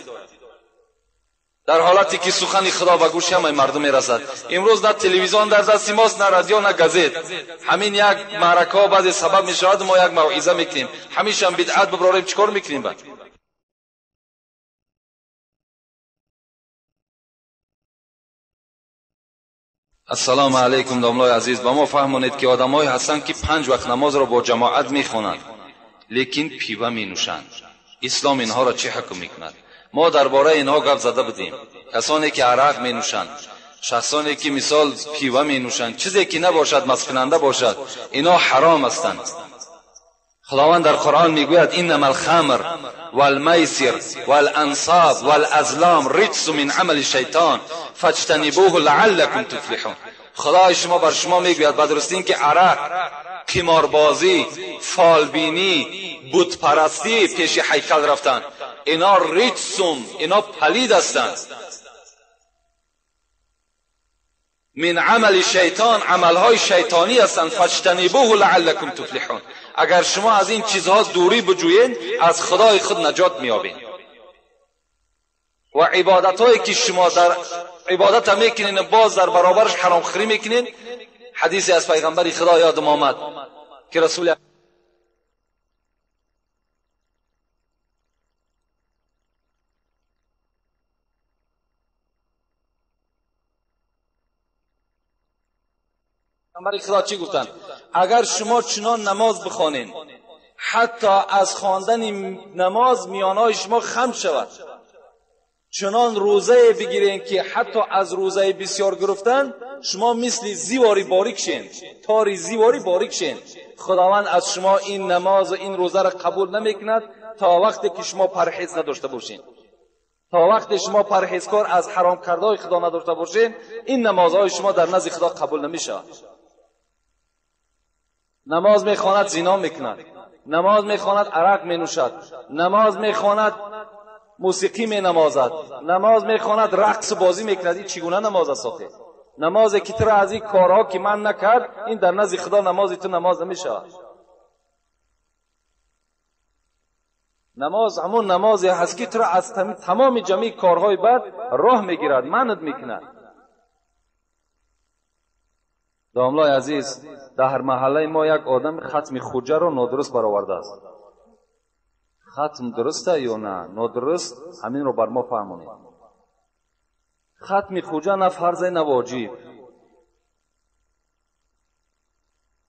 در حالتی که سخن خدا به گوش همه مردم میرسد. امروز نه تلویزیون در دست ماست، نه رادیو، نه گازت. همین یک معرکه ها بعضی سبب میشود ما یک موعظه میکنیم، همیشه هم بدعت ببراریم. چیکار میکنیم بعد؟ السلام علیکم داملای عزیز، با ما فهمونید که آدمایی هستند که 5 وقت نماز را با جماعت میخوانند لیکن پیوه مینوشند. اسلام اینها را چه حکم میکند؟ ما درباره اینها گپ زده بودیم. کسانی که عرق می نوشند، شخصانی که مثال پیوه می نوشند، چیزی که نباشد مسکننده باشد، اینا حرام هستند. خداوند در قرآن میگوید انما الخمر والمیسر والانصاب والازلام رجس من عمل الشیطان فاجتنبوه لعلکم تفلحون. خدای شما بر شما میگوید به درستی این که عرق، قماربازی، فالبینی، بت پرستی، پیش هیکل رفتن، اینا رجسم، اینا پلید هستند. من عمل شیطان، عملهای شیطانی هستند. فاجتنبوه لعلکم تفلحون. اگر شما از این چیزها دوری بجویید از خدای خود نجات میابید. و عبادتهایی که شما در عبادت میکنین باز در برابرش حرام خوری میکنین. حدیثی از پیغمبر خدا یادم آمد که رسول پیغمبر خدا چی گفتن؟ اگر شما چنان نماز بخوانین حتی از خواندن نماز میانهای شما خم شود، چنان روزه بگیرین که حتی از روزه بسیار گرفتن شما مثل زیواری باریک شین، تاری زیواری باریک شین، خداوند از شما این نماز و این روزه را قبول نمیکند تا وقتی که شما پرهیز نداشته باشین. تا وقتی شما پرهیزکار از حرام کردهای خدا نداشته باشین، این نمازهای شما در نزد خدا قبول نمیشود. نماز میخواند زنا میکند، نماز میخواند عرق مینوشد، نماز میخواند موسیقی می نمازد، نماز میخواند رقص بازی میکند. این چگونه نماز است آخه؟ نماز که تو را از این کارها که من نکرد، این در نزد خدا نماز تو نماز نمیشود. نماز همون نمازی هست که تو را از تمام جمعی کارهای بد راه میگیرد، منعت میکند. داملای عزیز، در محله ما یک آدم ختم خوجه را نادرست برآورده است. ختم درسته یا نه نادرست، همین رو بر ما فهمونید. ختم خوجه نه فرض نه واجب.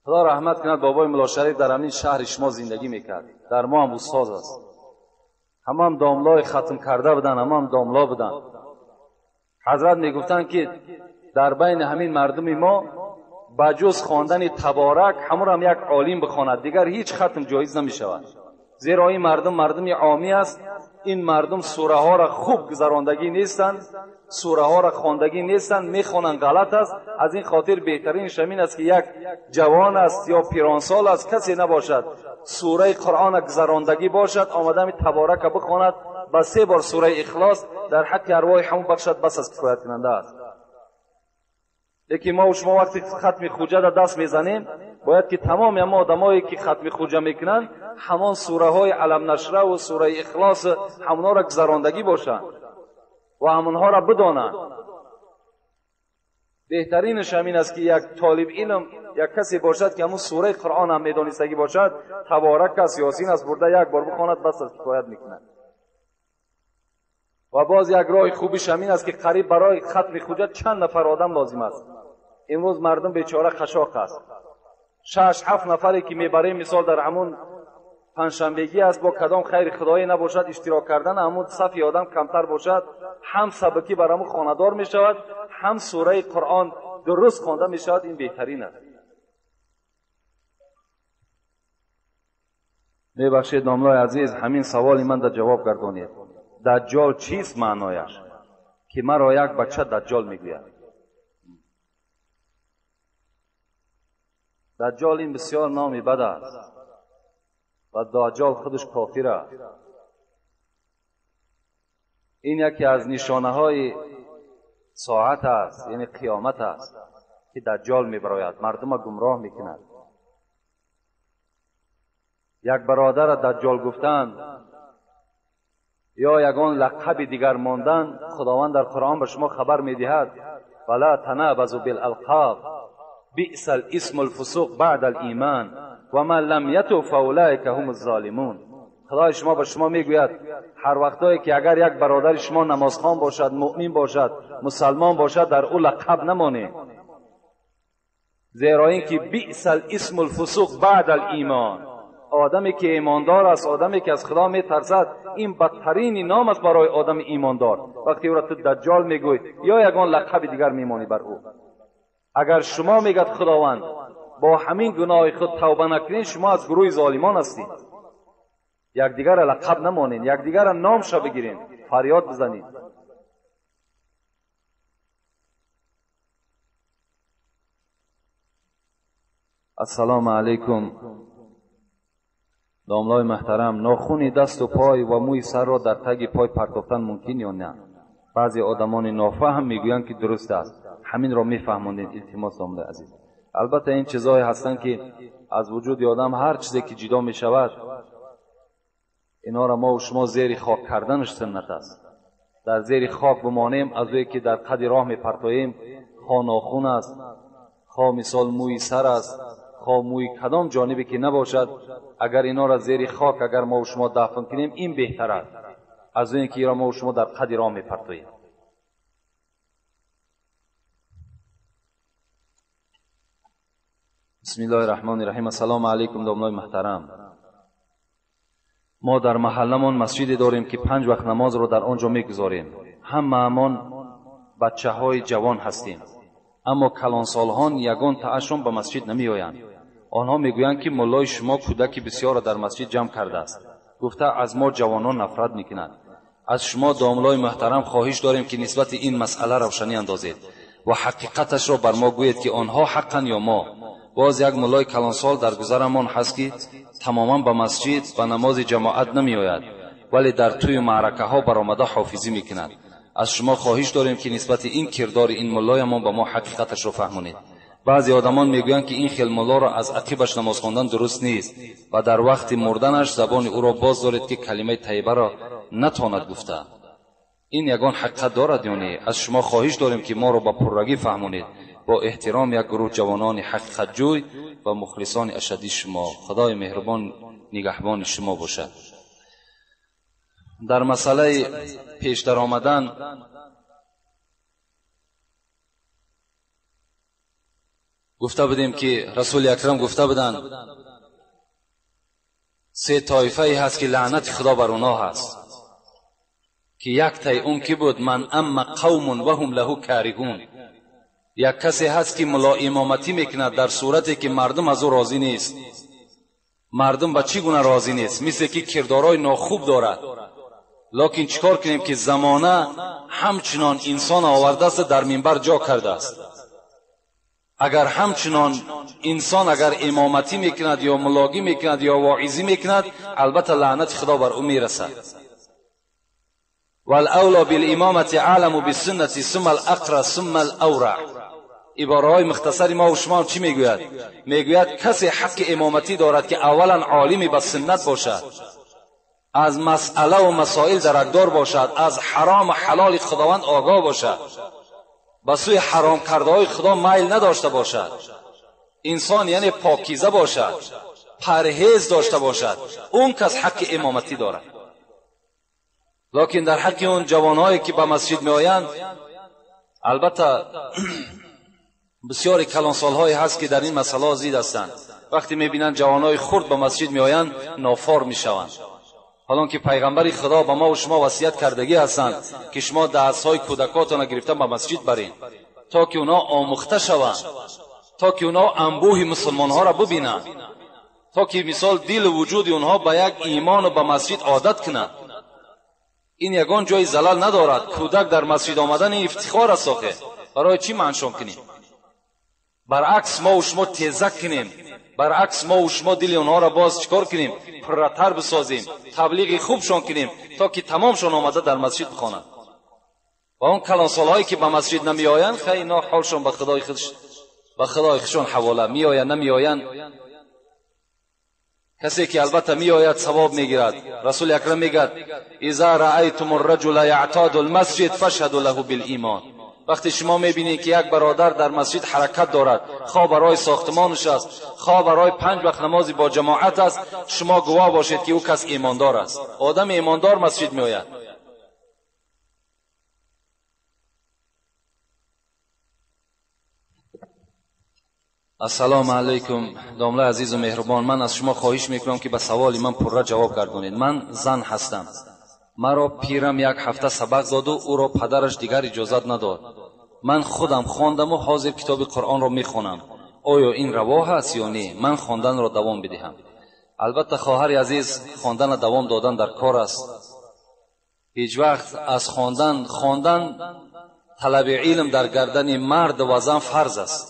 خدا رحمت کند بابای ملا شریف در همین شهر شما زندگی میکرد، در ما هم استاد است. همه هم داملای ختم کرده بودن، همه هم داملا بودن. حضرت میگفتن که در بین همین مردم ما بجز خواندن تبارک همون هم یک عالم بخواند، دیگر هیچ ختم جایز نمیشود. زیرا این مردم مردم عامی است. این مردم سوره ها را خوب گذراندگی نیستند، سوره ها را خواندگی نیستند، میخوانند غلط است. از این خاطر بهترین شمین است که یک جوان است یا پیرانسال است، کسی نباشد، سوره قرآن گذراندگی باشد، آمده می تبارک بخواند، با 3 بار سوره اخلاص در حق ارواح همون بخشد، بس از کفایت کننده است. یکی ما و شما وقتی ختم خوجه را دست میزنیم، باید که تمام اما آدمایی که ختم خوجه میکنن همان سوره های علم نشره و سوره اخلاص همونا را گذراندگی باشند و همونها را بدانند. بهترینش همین است که یک طالب علم، یک کسی باشد که همون سوره قرآن هم میدانستگی باشد، تبارک است، یاسین است، برده یک بار بخواند، بس از کفایت میکند. و باز یک راه خوبیش همین است که قریب برای ختم حجت چند نفر آدم لازم است. امروز مردم بیچاره خشاق است. 6-7 نفری که میبریم مثال در همون پنجشنبگی است، با کدام خیر خدایی نباشد اشتراک کردن همون صفی آدم کمتر باشد، هم سبکی بر همون خانه‌دار میشود، هم سوره قرآن درست خوانده میشود. این بهترین است. میبخشید ناملای عزیز، همین سوال من در جواب گردانید. دجال چیست معنایش؟ که مرا یک بچه دجال میگوید. دجال این بسیار نامی بد است و دجال خودش کافر است. این یکی از نشانه های ساعت است، یعنی قیامت است که دجال میبراید، مردم را گمراه میکند. یک برادر دجال گفتن یا یگان لقب دیگر ماندن، خداوند در قرآن به شما خبر میدهد ولا تنابزوا بالالقاب بئس الاسم الفسوق بعد الایمان و من لم یتب فاولئک هم الظالمون. خدای شما به شما میگوید هر وقتایی که اگر یک برادر شما نمازخوان باشد، مؤمن باشد، مسلمان باشد، در او لقب نمانید، زیرا اینکه بئس الاسم الفسوق بعد الایمان. آدمی که ایماندار است، آدمی که از خدا میترسد، این بدترین نام است برای آدم ایماندار. وقتی او را تو دجال میگوی یا یگان لقب دیگر میمانی بر او. اگر شما میگد خداوند با همین گناه خود توبه نکنین، شما از گروه ظالمان هستید. یکدیگر را لقب نمانین، یکدیگر را نامش بگیرین، فریاد بزنین. السلام علیکم داملای محترم، ناخون دست و پای و موی سر را در تگ پای پرتافتن ممکن یا نه؟ بعضی آدمان نافهم میگویند که درست است. همین را میفهماندید التماس داملای عزیز. البته این چیزهایی هستند که از وجود آدم هر چیزی که جدا میشود، اینا را ما و شما زیر خاک کردنش سنت است. در زیر خاک بمانیم، از وی که در قد راه میپرتاییم، خواه ناخون است، خواه مثال موی سر است، خواه موی کدام جانبی که نباشد، اگر اینا را زیر خاک اگر ما و شما دفن کنیم این بهتر است از اینکه اینا ما و شما در قد راه میپرتاییم. بسم الله الرحمن الرحیم. السلام علیکم داملای محترم. ما در محلمان مسجدی داریم که 5 وقت نماز را در آنجا میگذاریم. همه‌مان بچه های جوان هستیم، اما کلانسالهان یگان تاشون به مسجد نمیآیند. آنها میگویند که ملای شما کودکی بسیار را در مسجد جمع کرده است، گفته از ما جوانان نفرت میکند. از شما داملای محترم خواهش داریم که نسبت این مسئله روشنی اندازید و حقیقتش را بر ما گویید که آنها حقا یا ما. باز یک ملای کلانسال در گذرمان هست که تماما به مسجد و نماز جماعت نمی آید، ولی در توی معرکه ها برآمده حافظی میکند. از شما خواهش داریم که نسبت این کردار این ملایمان به ما حقیقتش را فهمونید. بعضی آدمان میگویند که این خیل ملا را از عقیبش نماز خواندن درست نیست و در وقت مردنش زبان او را باز دارید که کلمه طیبه را نتواند گفته. این یگان حقیقت دارد یا نه؟ از شما خواهش داریم که ما را با پررگی فهمونید. با احترام یک گروه جوانان حقیقت جوی و مخلصان اشدی شما. خدای مهربان نگهبان شما باشد. در مسئله پیش در آمدن گفته بودیم که رسول اکرم گفته بودند 3 طایفه هست که لعنت خدا بر اونا هست، که یک تای اون کی بود؟ من اما قوم و هم له کارهون. یک کسی هست که ملا امامتی میکند در صورتی که مردم از او راضی نیست. مردم به چی گونه راضی نیست؟ مثل که کردارای ناخوب دارد. لکن چیکار کنیم که زمانه همچنان انسان آورده است، در منبر جا کرده است. اگر همچنان انسان اگر امامتی میکند یا ملاگی میکند یا واعظی میکند، البته لعنت خدا بر او میرسد. والاولا بالامامت اعلم بالسنة ثم الاقرا ثم الاورع. عباره های مختصر ما و شما چی میگوید؟ میگوید کسی حق امامتی دارد که اولا عالمی به سنت باشد، از مسئله و مسائل درکدار باشد، از حرام و حلال خداوند آگاه باشد، به سوی حرام کرده های خدا میل نداشته باشد، انسان یعنی پاکیزه باشد، پرهیز داشته باشد، اون کس حق امامتی دارد. Лекин дар ҳаққи он ҷавонҳое ки ба масҷид меоянд, албатта бисёри калонсолҳое ҳаст ки дар ин масъалаҳо зид ҳастанд. Вақте мебинанд ҷавонҳои хурд ба масҷид меоянд, нофор мешаванд. ҳолон ки пайғамбари Худо ба мо ва шумо васият кардагӣ ҳастанд ки шумо дастҳои кӯдакотонро гирифта ба масҷид баред, то ки онҳо омӯхта шаванд, то ки онҳо анбӯҳи мусулмонҳоро бибинанд, то ки мисол дилу вуҷуди онҳо ба як имону ба масҷид одат кунанд. Ин ягон ҷои залал надорад. Кӯдак дар масҷид омадан ин ифтихор аст. Охе барои чӣ маншон кунем? Баръакс мо ва шумо тезак кунем, баръакс мо ва шумо дили онҳоро боз чикор кунем? Пурратар бисозем, таблиғи хубшон кунем, то ки тамомшон омада дар масҷид бихонанд. Ва он калонсолҳое ки ба масҷид намеоянд, хай ино ҳолшон ба худои худш, ба худои худшон ҳавола, меоянд намеоянд. Касе ки албатта меояд савоб мегирад. Расули акрам мегӯяд: иза раайтум الرجل яътаду المسجد фашҳаду лаҳу билимон. Вақте шумо мебинед ки як бародар дар масҷид ҳаракат дорад, хоҳ барои сохтмонаш аст, хоҳ барои панҷ вақт намози бо ҷамоат аст, шумо гувоҳ бошед ки ӯ кас имондор аст. Одами имондор масҷид меояд. Ассалому алайкум, домла азизу меҳрубон. Ман аз шумо хоҳиш мекунам ки ба саволи ман пурра ҷавоб гардонед. Ман зан ҳастам. Маро пирам як ҳафта сабақ доду ӯро падараш дигар иҷозат надод. Ман худам хондаму ҳозир китоби Қуръонро мехонам. Оё ин раво ҳаст ё не? Ман хонданро давом бидиҳам? Албатта хоҳари азиз, хонданро давом додан дар кор аст. Ҳеҷ вақт аз хондан талаби илм дар гардани мард ва зан фарз аст.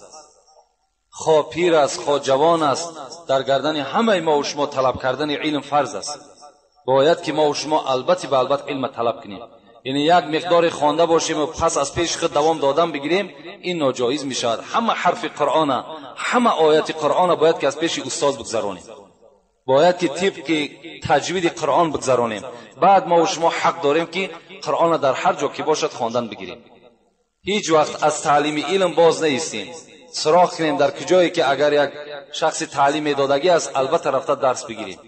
Хоҳ пир аст, хоҳ ҷавон аст, дар гардани ҳамаи мо ва шумо талаб кардани илм фарз аст. Бояд ки мо ва шумо албатта ба албат илм талаб кунем. Яъне як миқдори хонда бошем ва пас аз пеши худ давом додан бигирем, ин ноҷоиз мешавад. Ҳама ҳарфи Қуръона, ҳама ояти Қуръона бояд ки аз пеши устоз бигзаронем. Бояд ки тибқи таҷвиди Қуръон бигзаронем. Баъд мо ва шумо ҳақ дорем ки Қуръона дар ҳар ҷо ки бошад хондан бигирем. Ҳеҷ вақт аз таълими илм боз наистем. Суроғ кунем дар куҷое ки агар як шахси таълим медодагӣ аст, албатта рафта дарс бигирем.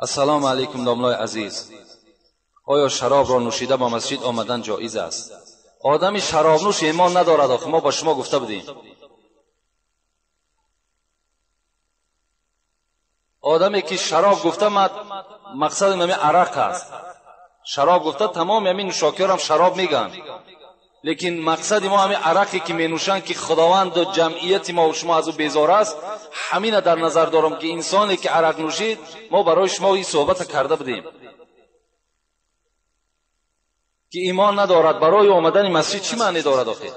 Ассалому алайкум, домлои азиз. Оё шаробро нӯшида ба масҷид омадан ҷоиз аст? Одами шаробнӯш имон надорад. Охи мо ба шумо гуфта будем. Одаме ки шароб гуфта, мақсади ҳамин арақ аст. Шароб гуфта тамоми ҳамин нӯшокиёрам шароб мегӯянд. Лекин мақсади мо ҳамин арақе ки менӯшанд, ки Худованду ҷамъияти мо ва шумо аз ӯ безор аст, ҳамина дар назар дорам ки инсоне ки арақ нӯшид, мо барои шумо ин суҳбата карда будем ки имон надорад, барои омадани масҷид чӣ маъне дорад охир?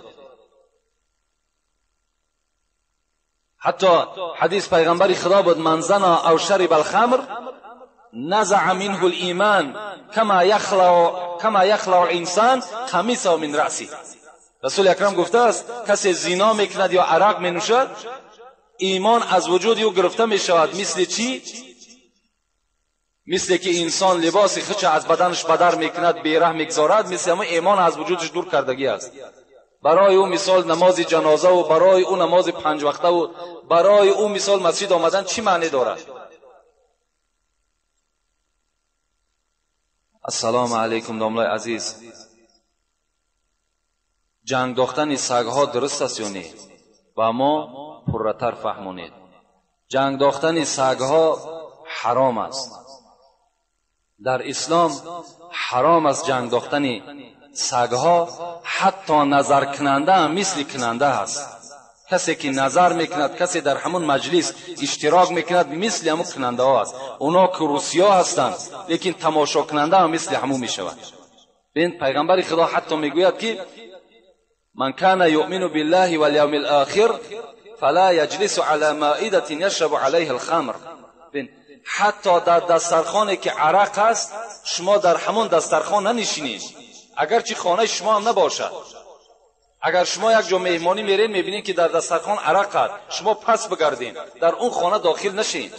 Ҳатто ҳадис пайғамбари Худо буд: ман зана ав шариба алхамр نزع منه الایمان كما يخلع الانسان قمیصه من رأسه. رسول اکرم گفته است کسی زینا میکند یا عرق مینوشد، ایمان از وجود او گرفته میشود. مثل چی؟ مثل که انسان لباس خودش از بدنش بدر میکند، بیره میگذارد، مثل همون ایمان از وجودش دور کردگی است. برای او مثال نماز جنازه و برای او نماز پنج وقته و برای او مثال مسجد آمدن چی معنی دارد؟ السلام علیکم داملای عزیز. جنگ داختن سگها درست است یا نه؟ و ما پرتر فهمونید. جنگ داختن سگها حرام است. در اسلام حرام است جنگ داختن سگها. حتی نظر کننده هم مثل کننده است. کسی که نظر میکند، کسی در همون مجلس اشتراک میکند، مثل همون کننده ها است. اونا که روسیا هستند، لیکن تماشا کننده هم مثل همون میشود. ببین پیغمبر خدا حتی میگوید که من کان یؤمن بالله والیوم الاخر فلا یجلس علی مائده یشرب علیها الخمر. ببین حتی در دسترخوانی که عرق است، شما در همون دسترخوان ننشینید، اگرچه خانه شما هم نباشد. اگر شما یک جا مهمانی میرین، میبینید که در دسترخوان عرق است، شما پس بگردین، در اون خانه داخل نشین،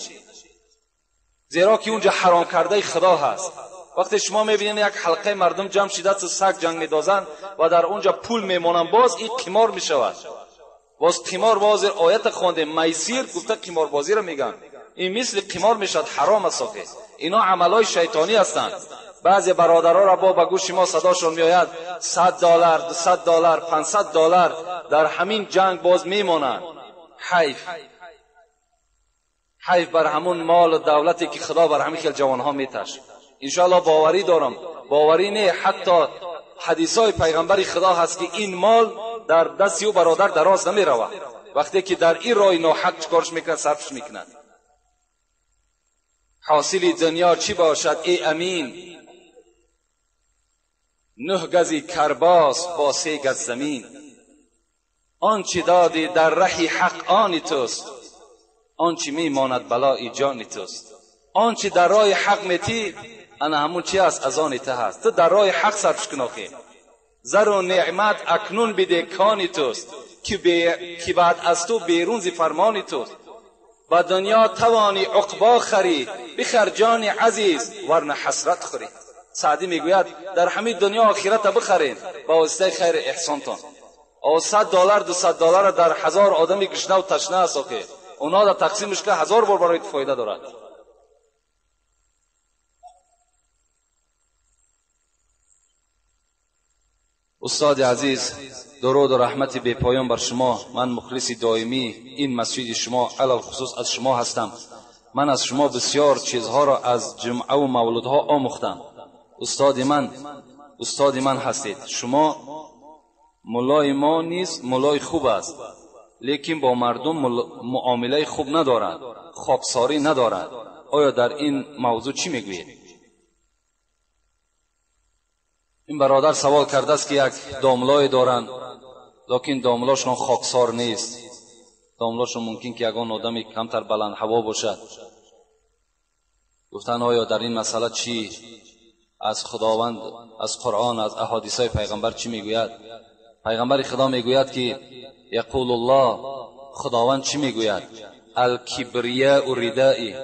زیرا که اونجا حرام کرده خدا هست. وقتی شما میبینید یک حلقه مردم جمع شده سگ جنگ میدازند و در اونجا پول میمونن، باز این قمار میشود. باز قمار، باز آیت خوانده میسیر گفته قمار بازی رو میگن، این مثل قمار میشد، حرام است. اینا عملای شیطانی هستند. بعضی برادرها را با به گوش ما صداشون میآید $100، $200، $500 در همین جنگ باز میمانند. حیف، حیف بر همون مال و دولتی که خدا بر همین خیل جوانها میتش. انشاءالله باوری دارم، باوری نه، حتی حدیثای پیغمبر خدا هست که این مال در دست او برادر دراز نمیرود. وقتی که در این راه ناحق چکارش میکنند، صرفش میکنند. حاصل دنیا چی باشد ای امین؟ 9 گزی کرباس با 3 گز زمین. آنچه دادی در ره حق آن توست، آنچه میماند بلای جان توست. آنچه در راه حق میتی انا همون چی است، از آن ته هست. تو در راه حق صرفش کن آخه. زر و نعمت اکنون بده کانی توست، که بعد از تو بیرون زی فرمانی توست. با دنیا توانی عقبا خری، بخر جان عزیز ورنه حسرت خوری. سعدی میگوید در همین دنیا آخرت بخرین با واسطه خیر احسانتان. او $100 $200 در 1000 آدمی گشنه و تشنه است آخه، اونا در تقسیمش که 1000 بار برای فایده دارد. استاد عزیز، درود و رحمت بی پایان بر شما. من مخلص دائمی این مسجد شما، علی الخصوص از شما هستم. من از شما بسیار چیزها را از جمعه و مولودها آموختم. استاد من هستید. شما مولای ما نیست، مولای خوب است، لیکن با مردم معامله خوب ندارد، خاکساری ندارد. آیا در این موضوع چی میگویید؟ این برادر سوال کرده است که یک داملای دارند، لیکن داملاشون خاکسار نیست. داملاشون ممکن که یگان آدمی کمتر بلند هوا باشد. گفتن آیا در این مسئله چی از خداوند، از قرآن، از احادیث های پیغمبر چی میگوید؟ پیغمبر خدا میگوید که یقول الله، خداوند چی میگوید؟ الکبریاء ردائی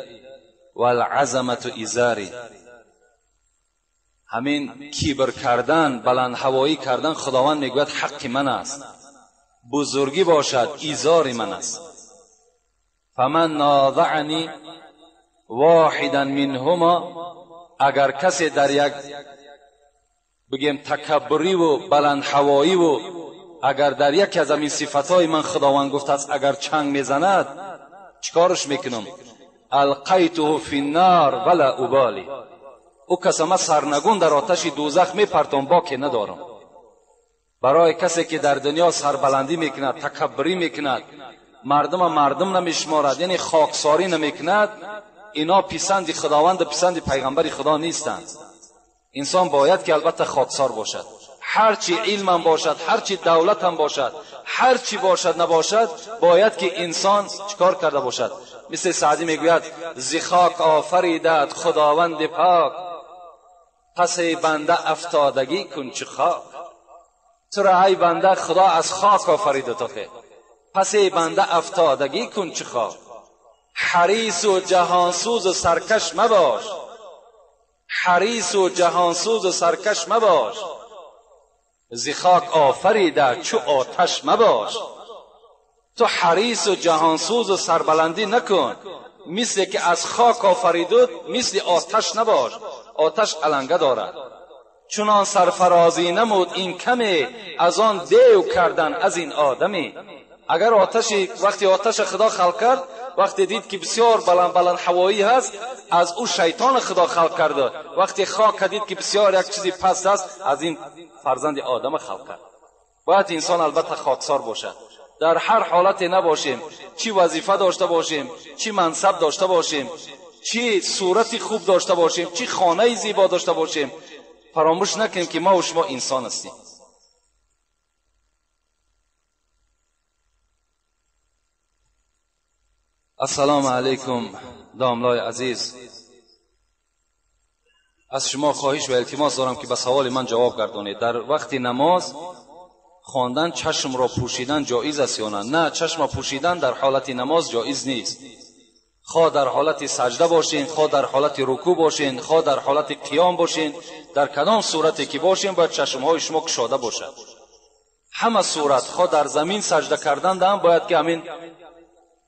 والعظمت ازاری. همین کیبر کردن، بلند هوایی کردن، خداوند میگوید حق من است، بزرگی باشد ایزار من است. فمن نازعنی واحدا منهما، اگر کسی در یک بگیم تکبری و بلند هوایی و اگر در یکی از این صفتهای من خداوند گفته است اگر چنگ میزند، چیکارش میکنم؟ القیته فی النار ولا ابالی. او کس ما سرنگون در آتش دوزخ میپرتم، باکی ندارم. برای کسی که در دنیا سربلندی میکند، تکبری میکند، مردم نمیشمارد، یعنی خاکساری نمیکند، اینا پسند خداوند و پسند پیغمبر خدا نیستند. انسان باید که البته خاکسار باشد. هرچی علم باشد، هرچی دولت هم باشد، هرچی باشد نباشد، باید که انسان چیکار کرده باشد؟ مثل سعدی میگوید ز خاک آفریدت خداوند پاک، پس ای بنده افتادگی کن چه خاک. تو را ای بنده خدا از خاک آفریده تو، پس ای بنده افتادگی کن چه خاک. حریص و جهانسوز و سرکش مباش، حریص و جهانسوز و سرکش مباش، ز خاک آفریده چو آتش مباش. تو حریص و جهانسوز و سربلندی نکن، مثل که از خاک آفریدود مثل آتش نباش، آتش علنگه دارد. چنان سرفرازی نمود این کمی، از آن دیو کردن از این آدمی. اگر آتشی وقتی آتش خدا خلق کرد، وقتی دید که بسیار بلند بلند هوایی هست، از او شیطان خدا خلق کرده. وقتی خاک دید که بسیار یک چیزی پست است، از این فرزند آدم خلق کرد. باید انسان البته خاکسار باشد. در هر حالتی نباشیم، چی وظیفه داشته باشیم، چی منصب داشته باشیم، چی صورت خوب داشته باشیم، چی خانه زیبا داشته باشیم، فراموش نکنیم که ما و شما انسان هستیم. السلام علیکم داملای عزیز، از شما خواهش و التماس دارم که به سوال من جواب گردانید. در وقت نماز خواندن چشم را پوشیدن جایز است یا نه؟ نه، چشم را پوشیدن در حالت نماز جایز نیست. خواه در حالت سجده باشین، خواه در حالت رکوع باشین، خواه در حالت قیام باشین، در کدام صورتی که باشین باید چشمهای شما گشاده باشد. همه صورت، خواه در زمین سجده کردن هم باید که همین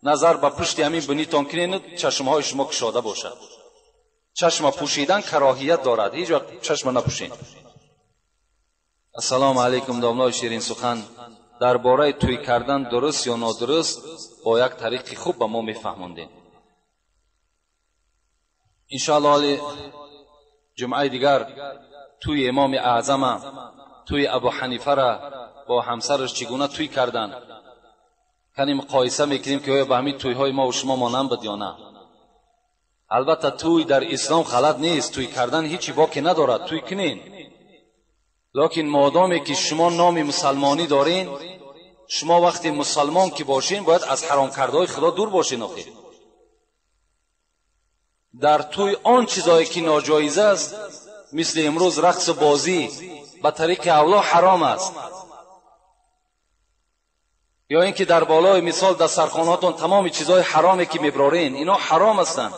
نظر به پشت همین بنیتان کنین، چشمهای شما گشاده باشد. Чашм пӯшидан кароҳият дорад, ҳеҷ вақт чашм напӯшед. Ассалому алайкум домлои ширин сухан. Дар бораи тӯй кардан дуруст ё нодуруст бо як тариқи хуб ба мо мефаҳмондем. Иншоаллоҳ ҳоли ҷумъаи дигар тӯи имоми аъзама, тӯи Абу Ҳанифара бо ҳамсараш чӣ гуна тӯй карданд, кани муқоиса мекунем ки оё ба ҳамин тӯйҳои мо ва шумо монанд буд ё на. Албатта тӯй дар ислом ғалат нест, тӯй кардан ҳечи боке надорад, тӯй кунен. Лекин модоме ки шумо номи мусалмонӣ дорен, шумо вақте мусалмон ки бошен, бояд аз ҳаром кардаҳои худо дур бошен. Охир дар тӯй он чизое ки ноҷоиз аст, мисли имрӯз рақсу бозӣ ба тариқи авло ҳаром аст, ё ин ки дар болои мисол дастархонаҳотон тамоми чизҳои ҳароме ки меброрен, ино ҳаром ҳастанд,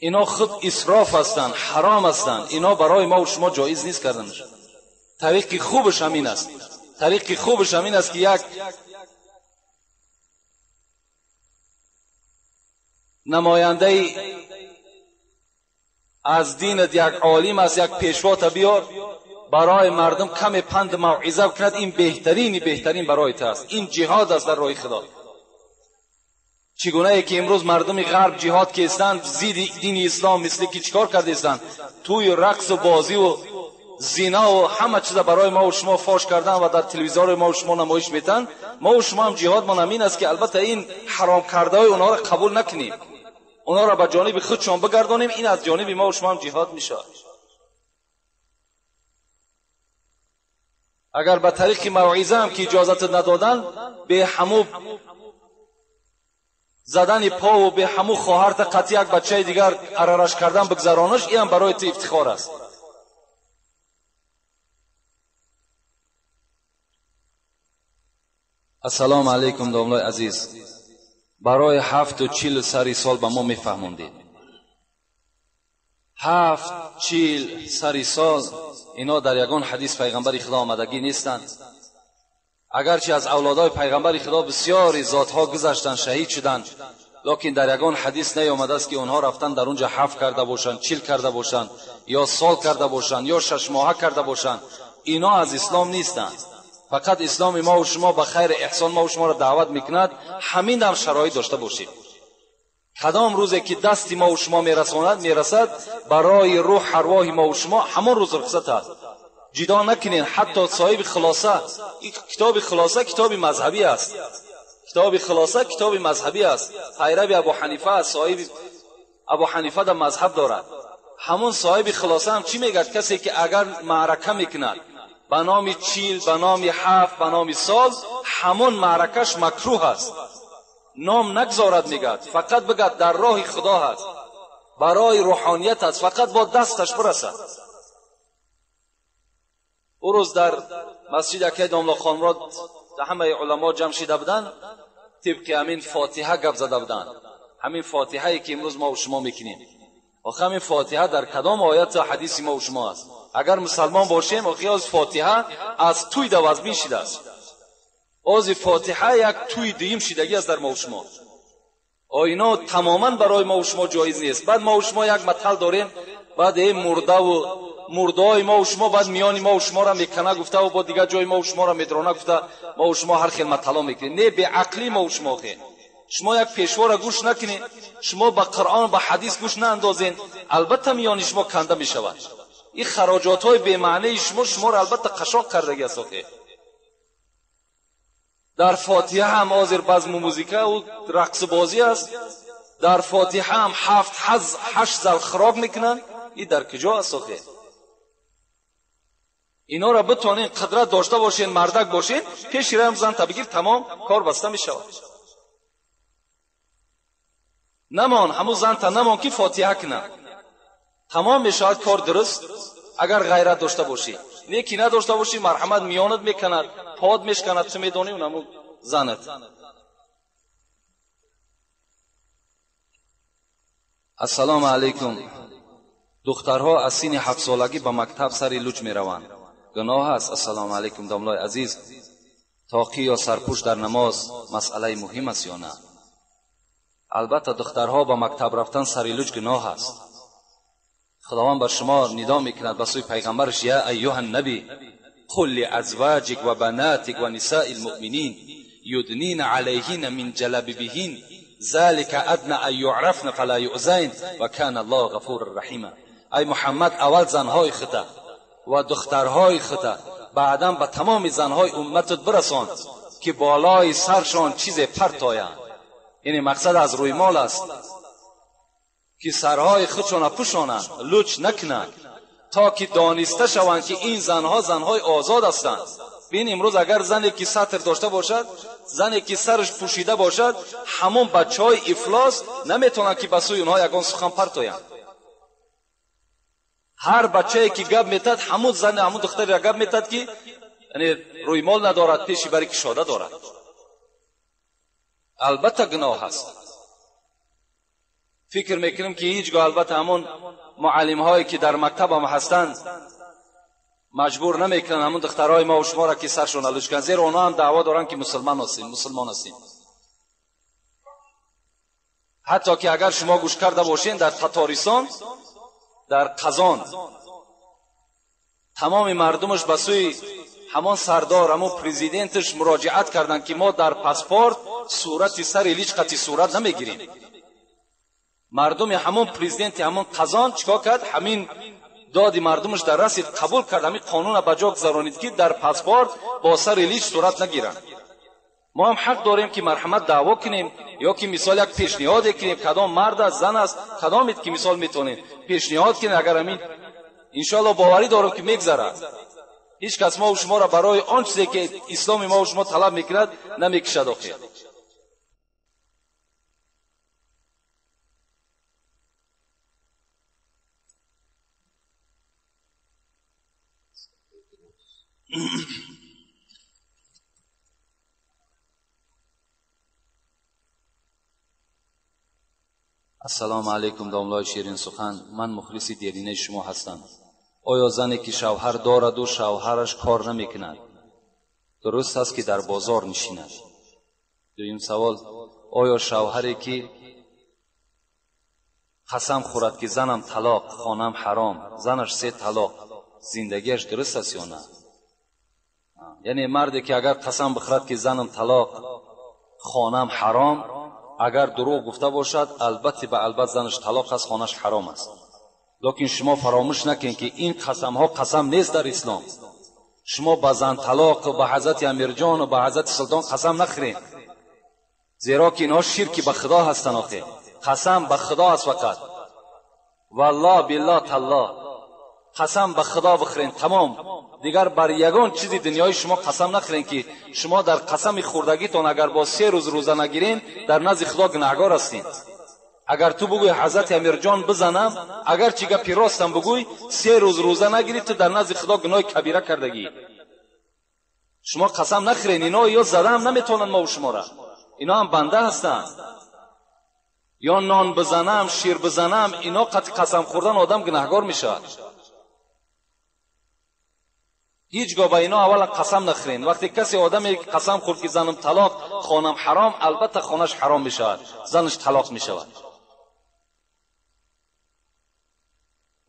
ино худ исроф ҳастанд, ҳаром ҳастанд, ино барои мо ва шумо ҷоиз нест карданаш. Тариқи хубаш ҳамин аст, тариқи хубаш ҳамин аст ки як намояндаи аз динат, як олим аст, як пешвота биёр, барои мардум каме панд мавъиза кунад. Ин беҳтарини беҳтарин барои ту аст. Ин ҷиҳод аст дар роҳи худо. Чӣ гунае ки имрӯз мардуми ғарб ҷиҳод кестанд зидди дини ислом, мисли ки чикор кардестанд, тӯи рақсу бозиву зинову ҳама чиза барои мо ва шумо фош кардан ва дар телевизори мо ва шумо намоиш метанд. Мо ва шумо ҳам ҷиҳодмон ҳамин аст ки албатта ин ҳаром кардаҳои онҳоро қабул накунем, онҳоро ба ҷониби худшон бигардонем. Ин аз ҷониби мо ва шумо ҳам ҷиҳод мешавад. Агар ба тариқи мавъиза ҳам ки иҷозат надодан, бе ҳаму задани пову бе ҳаму хоҳарта қатъи як бачаи дигар арараш кардан бигзаронаш, ин ҳам барои ту ифтихор аст. Ассалому алайкум домлои азиз. Барои 7 40 сари сол ба мо мефаҳмондед. 7 40 сари сол ино дар ягон ҳадис пайғамбари худо омадагӣ нестанд. Агарчи аз авлодои пайғамбари худо бисёри зотҳо гузаштанд, шаҳид шуданд, лекин дар ягон ҳадис наёмадааст ки онҳо рафтан дар унҷа 7 карда бошанд, 40 карда бошанд, ё сол карда бошанд, ё 6 моҳа карда бошанд. Ино аз ислом нестанд. Фақат исломи мо ва шумо ба хайри эҳсон мо ва шуморо даъват мекунад, ҳамин ҳам шароит дошта бошед. Кадом рӯзе ки дасти мо ва шумо мерасад, барои рӯҳ арвоҳи мо ва шумо ҳамон рӯз рухсат аст. Ҷидо накунед. Ҳатто соҳиби хулоса, китоби хулоса китоби мазҳабӣ аст, китоби хулоса китоби мазҳабӣ аст, пайрави Абу Ҳанифа аст, соҳиби Абу Ҳанифа дар мазҳаб дорад. Ҳамон соҳиби хулоса ҳам чӣ мегӯяд? Касе ки агар маърака мекунад ба номи 40, ба номи 7, ба номи сол, ҳамон маъракаш макрӯҳ аст. Ном нагзорад, мегӯяд, фақат бигӯяд дар роҳи худо ҳаст, барои рӯҳоният аст, фақат бо дасташ бирасад. Ӯ рӯз дар масҷид акай домло Хонмурод ҳамаи уламо ҷамъ шида буданд, тибқи ҳамин фотиҳа гап зада буданд. Ҳамин фотиҳае ки имрӯз мо ва шумо мекунем. Охи ҳамин фотиҳа дар кадом ояту ҳадиси мо ва шумо аст? Агар мусалмон бошем, охи оз фотиҳа аз тӯй давазбин шидааст. Ози фотиҳа як тӯи дуюм шидагӣ аст дар мо ва шумо. Ино тамоман барои мо ва шумо ҷоиз нест. Баъд мо ва шумо як матал дорем, баъд э мурдаву мурдаҳои мо ва шумо баъд миёни мо ва шуморо мекана гуфта, бо дигар ҷои мо ва шуморо медрона гуфта, мо ва шумо ҳар хел матало мекунем. Не, беақлӣ мо ва шумо. Охе шумо як пешворо гӯш накунед, шумо ба қуръон, ба ҳадис гӯш наандозед, албатта миёни шумо канда мешавад. Ин хароҷотҳои бемаънии шумо шуморо албатта қашоқ кардагӣ аст. Охе дар фотиҳа ҳам ҳозир базму музикаву рақсу бозӣ аст. Дар фотиҳа ҳам 7 8 зал хӯрок мекунанд. Ин дар куҷо аст охе? Инора битонен, қудрат дошта бошен, мардак бошен, пеши раям занта бигир, тамом, кор баста мешавад. Намон, ҳамун занта намон ки фотиҳа кунад, тамом мешавад кор дуруст. Агар ғайрат дошта бошӣ, не ки надошта бошӣ, марҳамат, миёнат меканад, под мешканад, ту медонӣ ҳамун занат. Ассалому алайкум. Духтарҳо аз синни 7 солагӣ ба мактаб сари луҷ мераванд, гуноҳ аст? Ассалому алайкум домлои азиз. Тоқӣ ё сарпӯш дар намоз масъалаи муҳим аст ё на? Албатта духтарҳо ба мактаб рафтан сари луҷ гуноҳ аст. خداوند بر شما ندا میکند به سوی پیغمبرش: یا ایها النبی قل لازواجک و بناتک و نساء المؤمنین یدنین علیهن من جلابیبهن ذلك ادنى ان یعرفن فلا یؤذین و کان الله غفورا رحیما. ای محمد، اول زنهای خودت و دخترهای خودت، بعدا به تمام زنهای امتت برسان که بالای سرشان چیز پرت آیند. یعنی مقصد از روی مال است که سرهای خودشان پوشانند، لوچ نکنند، تا که دانسته شوند که این زنها زنهای آزاد هستند. ببین امروز اگر زنی که ستر داشته باشد، زنی که سرش پوشیده باشد، همون بچه های افلاس نمیتونند که به سوی اونها یگان سخن پرت آیند. هر بچه که گپ میتد، همون زن همون دختر را گپ میتد که یعنی روی مال ندارد، پیشی بری کشاده دارد. البته گناه است. فکر میکنم که هیچگاه البته همون معلم هایی که در مکتب هم هستند مجبور نمیکنن همون دخترهای ما و شما را که سرشون لوچ کنن، زیرا اونها هم دعوا دارن که مسلمان هستیم، مسلمان هستیم. حتی که اگر شما گوش کرده باشین، در تاتارستان، در قزان، تمام مردمش به سوی همان سردار، همون پرزیدنتش مراجعت کردند که ما در پاسپورت صورت سر لیچ قطی صورت نمیگیریم. مردم همون پرزیدنت همون قزان چیکار کرد؟ همین دادی مردمش در رسید، قبول کرد، همین قانون به جا گذارانید که در پاسپورت با سر لیچ صورت نگیرند. ما هم حق داریم که مرحمت دعوا کنیم، یا که مثال یک پیشنهاد کنیم، کدام مرد است، زن است، کدامید که مثال میتونیم پیشنهاد کنیم. اگر همین انشالله باوری دارم که میگذرد. هیچ کس ما و شما را برای آن چیزی که اسلام ما و شما طلب میکند نمیکشد. آخر السلام علیکم داملای شیرین سخن، من مخلص دیرینه شما هستم. آیا زنی که شوهر دارد و شوهرش کار نمیکند درست است که در بازار نشیند؟ دویم سوال: آیا شوهری که قسم خورد که زنم طلاق، خانم حرام، زنش 3 طلاق، زندگیش درست است یا نه؟ یعنی مردی که اگر قسم بخورد که زنم طلاق، خانم حرام، اگر دروغ گفته باشد، البته به البته زنش طلاق است، خانهش حرام است. لیکن شما فراموش نکنید که این قسم ها قسم نیست در اسلام. شما به زن طلاق و به حضرت امیرجان و به حضرت سلطان قسم نخورید، زیرا که اینها شرک به خدا هستند. آخه قسم به خدا است فقط، والله بالله تالله، قسم به خدا بخورین تمام. دیگر بر یگان چیزی دنیای شما قسم نخورین که شما در قسم خوردگیتون اگر با 3 روز روزه نگیرین در نزد خدا گناهگار هستین. اگر تو بگوی حضرت امیرجان بزنم، اگر چی گپی راستم بگوی، 3 روز روزه نگیری، تو در نزد خدا گناه کبیره کردگی. شما قسم نخورین، اینا یا زده هم نمیتونن ما و شما را، اینا هم بنده هستن. یا نان بزنم، شیر بزنم، اینا قسم خوردن آدم گناهگار میشه. هیچگاه به اینا اولا قسم نخورین. وقتی کسی آدمی قسم خورد که زنم طلاق، خانم حرام، البته خانش حرام میشود، زنش طلاق میشود.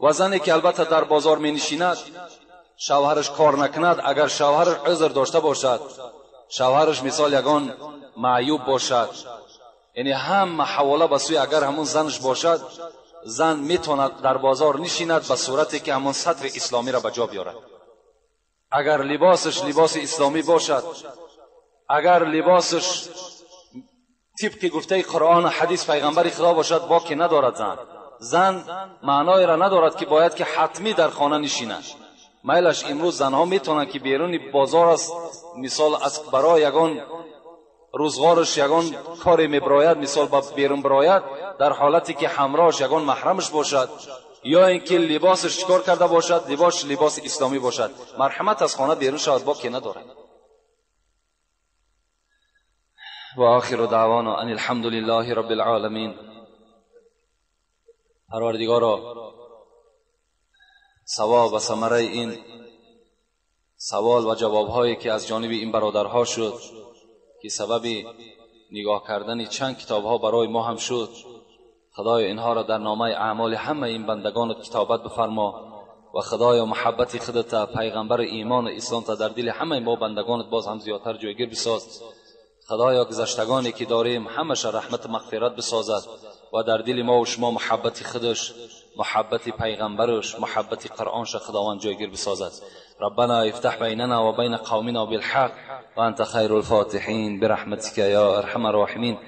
و زنی که البته در بازار می نشیند، شوهرش کار نکند، اگر شوهرش عذر داشته باشد، شوهرش مثال یگان معیوب باشد، یعنی هم حواله به سوی اگر همون زنش باشد، زن میتواند در بازار نشیند به صورتی که همون ستر اسلامی را به جا بیارد. اگر لباسش لباس اسلامی باشد، اگر لباسش طبق گفته قرآن و حدیث پیغمبر خدا باشد، باکی ندارد. زن معنای را ندارد که باید که حتمی در خانه نشیند. میلش امروز زنها میتونند که بیرون بازار است، مثال از برای یگان روزگارش یگان کاری میبراید، مثال با بیرون براید، در حالتی که همراهش یگان محرمش باشد، یا اینکه لباسش چکار کرده باشد، لباس اسلامی باشد، مرحمت از خانه بیرون شود، باکی ندارد. و آخر دعوانا ان الحمد لله رب العالمین. پروردگارا، ثواب و ثمره این سوال و جوابهایی که از جانب این برادرها شد که سبب نگاه کردن چند کتابها برای ما هم شد، خدایا اینها را در نامه اعمال همه این بندگانت کتابت بفرما و خدایا محبت خودت، پیغمبر ایمان و اسلام تا در دل همه ما بندگانت باز هم زیادتر جایگیر بساز. خدایا گذشتگانی که داریم همش رحمت و مغفرت بسازد و در دل ما و شما محبت خودش، محبت پیغمبرش، محبت قرآنش خداوند جایگیر بسازد. ربنا افتح بیننا و بین قومنا بالحق و انت خیر الفاتحین برحمتک یا ارحم الراحمین.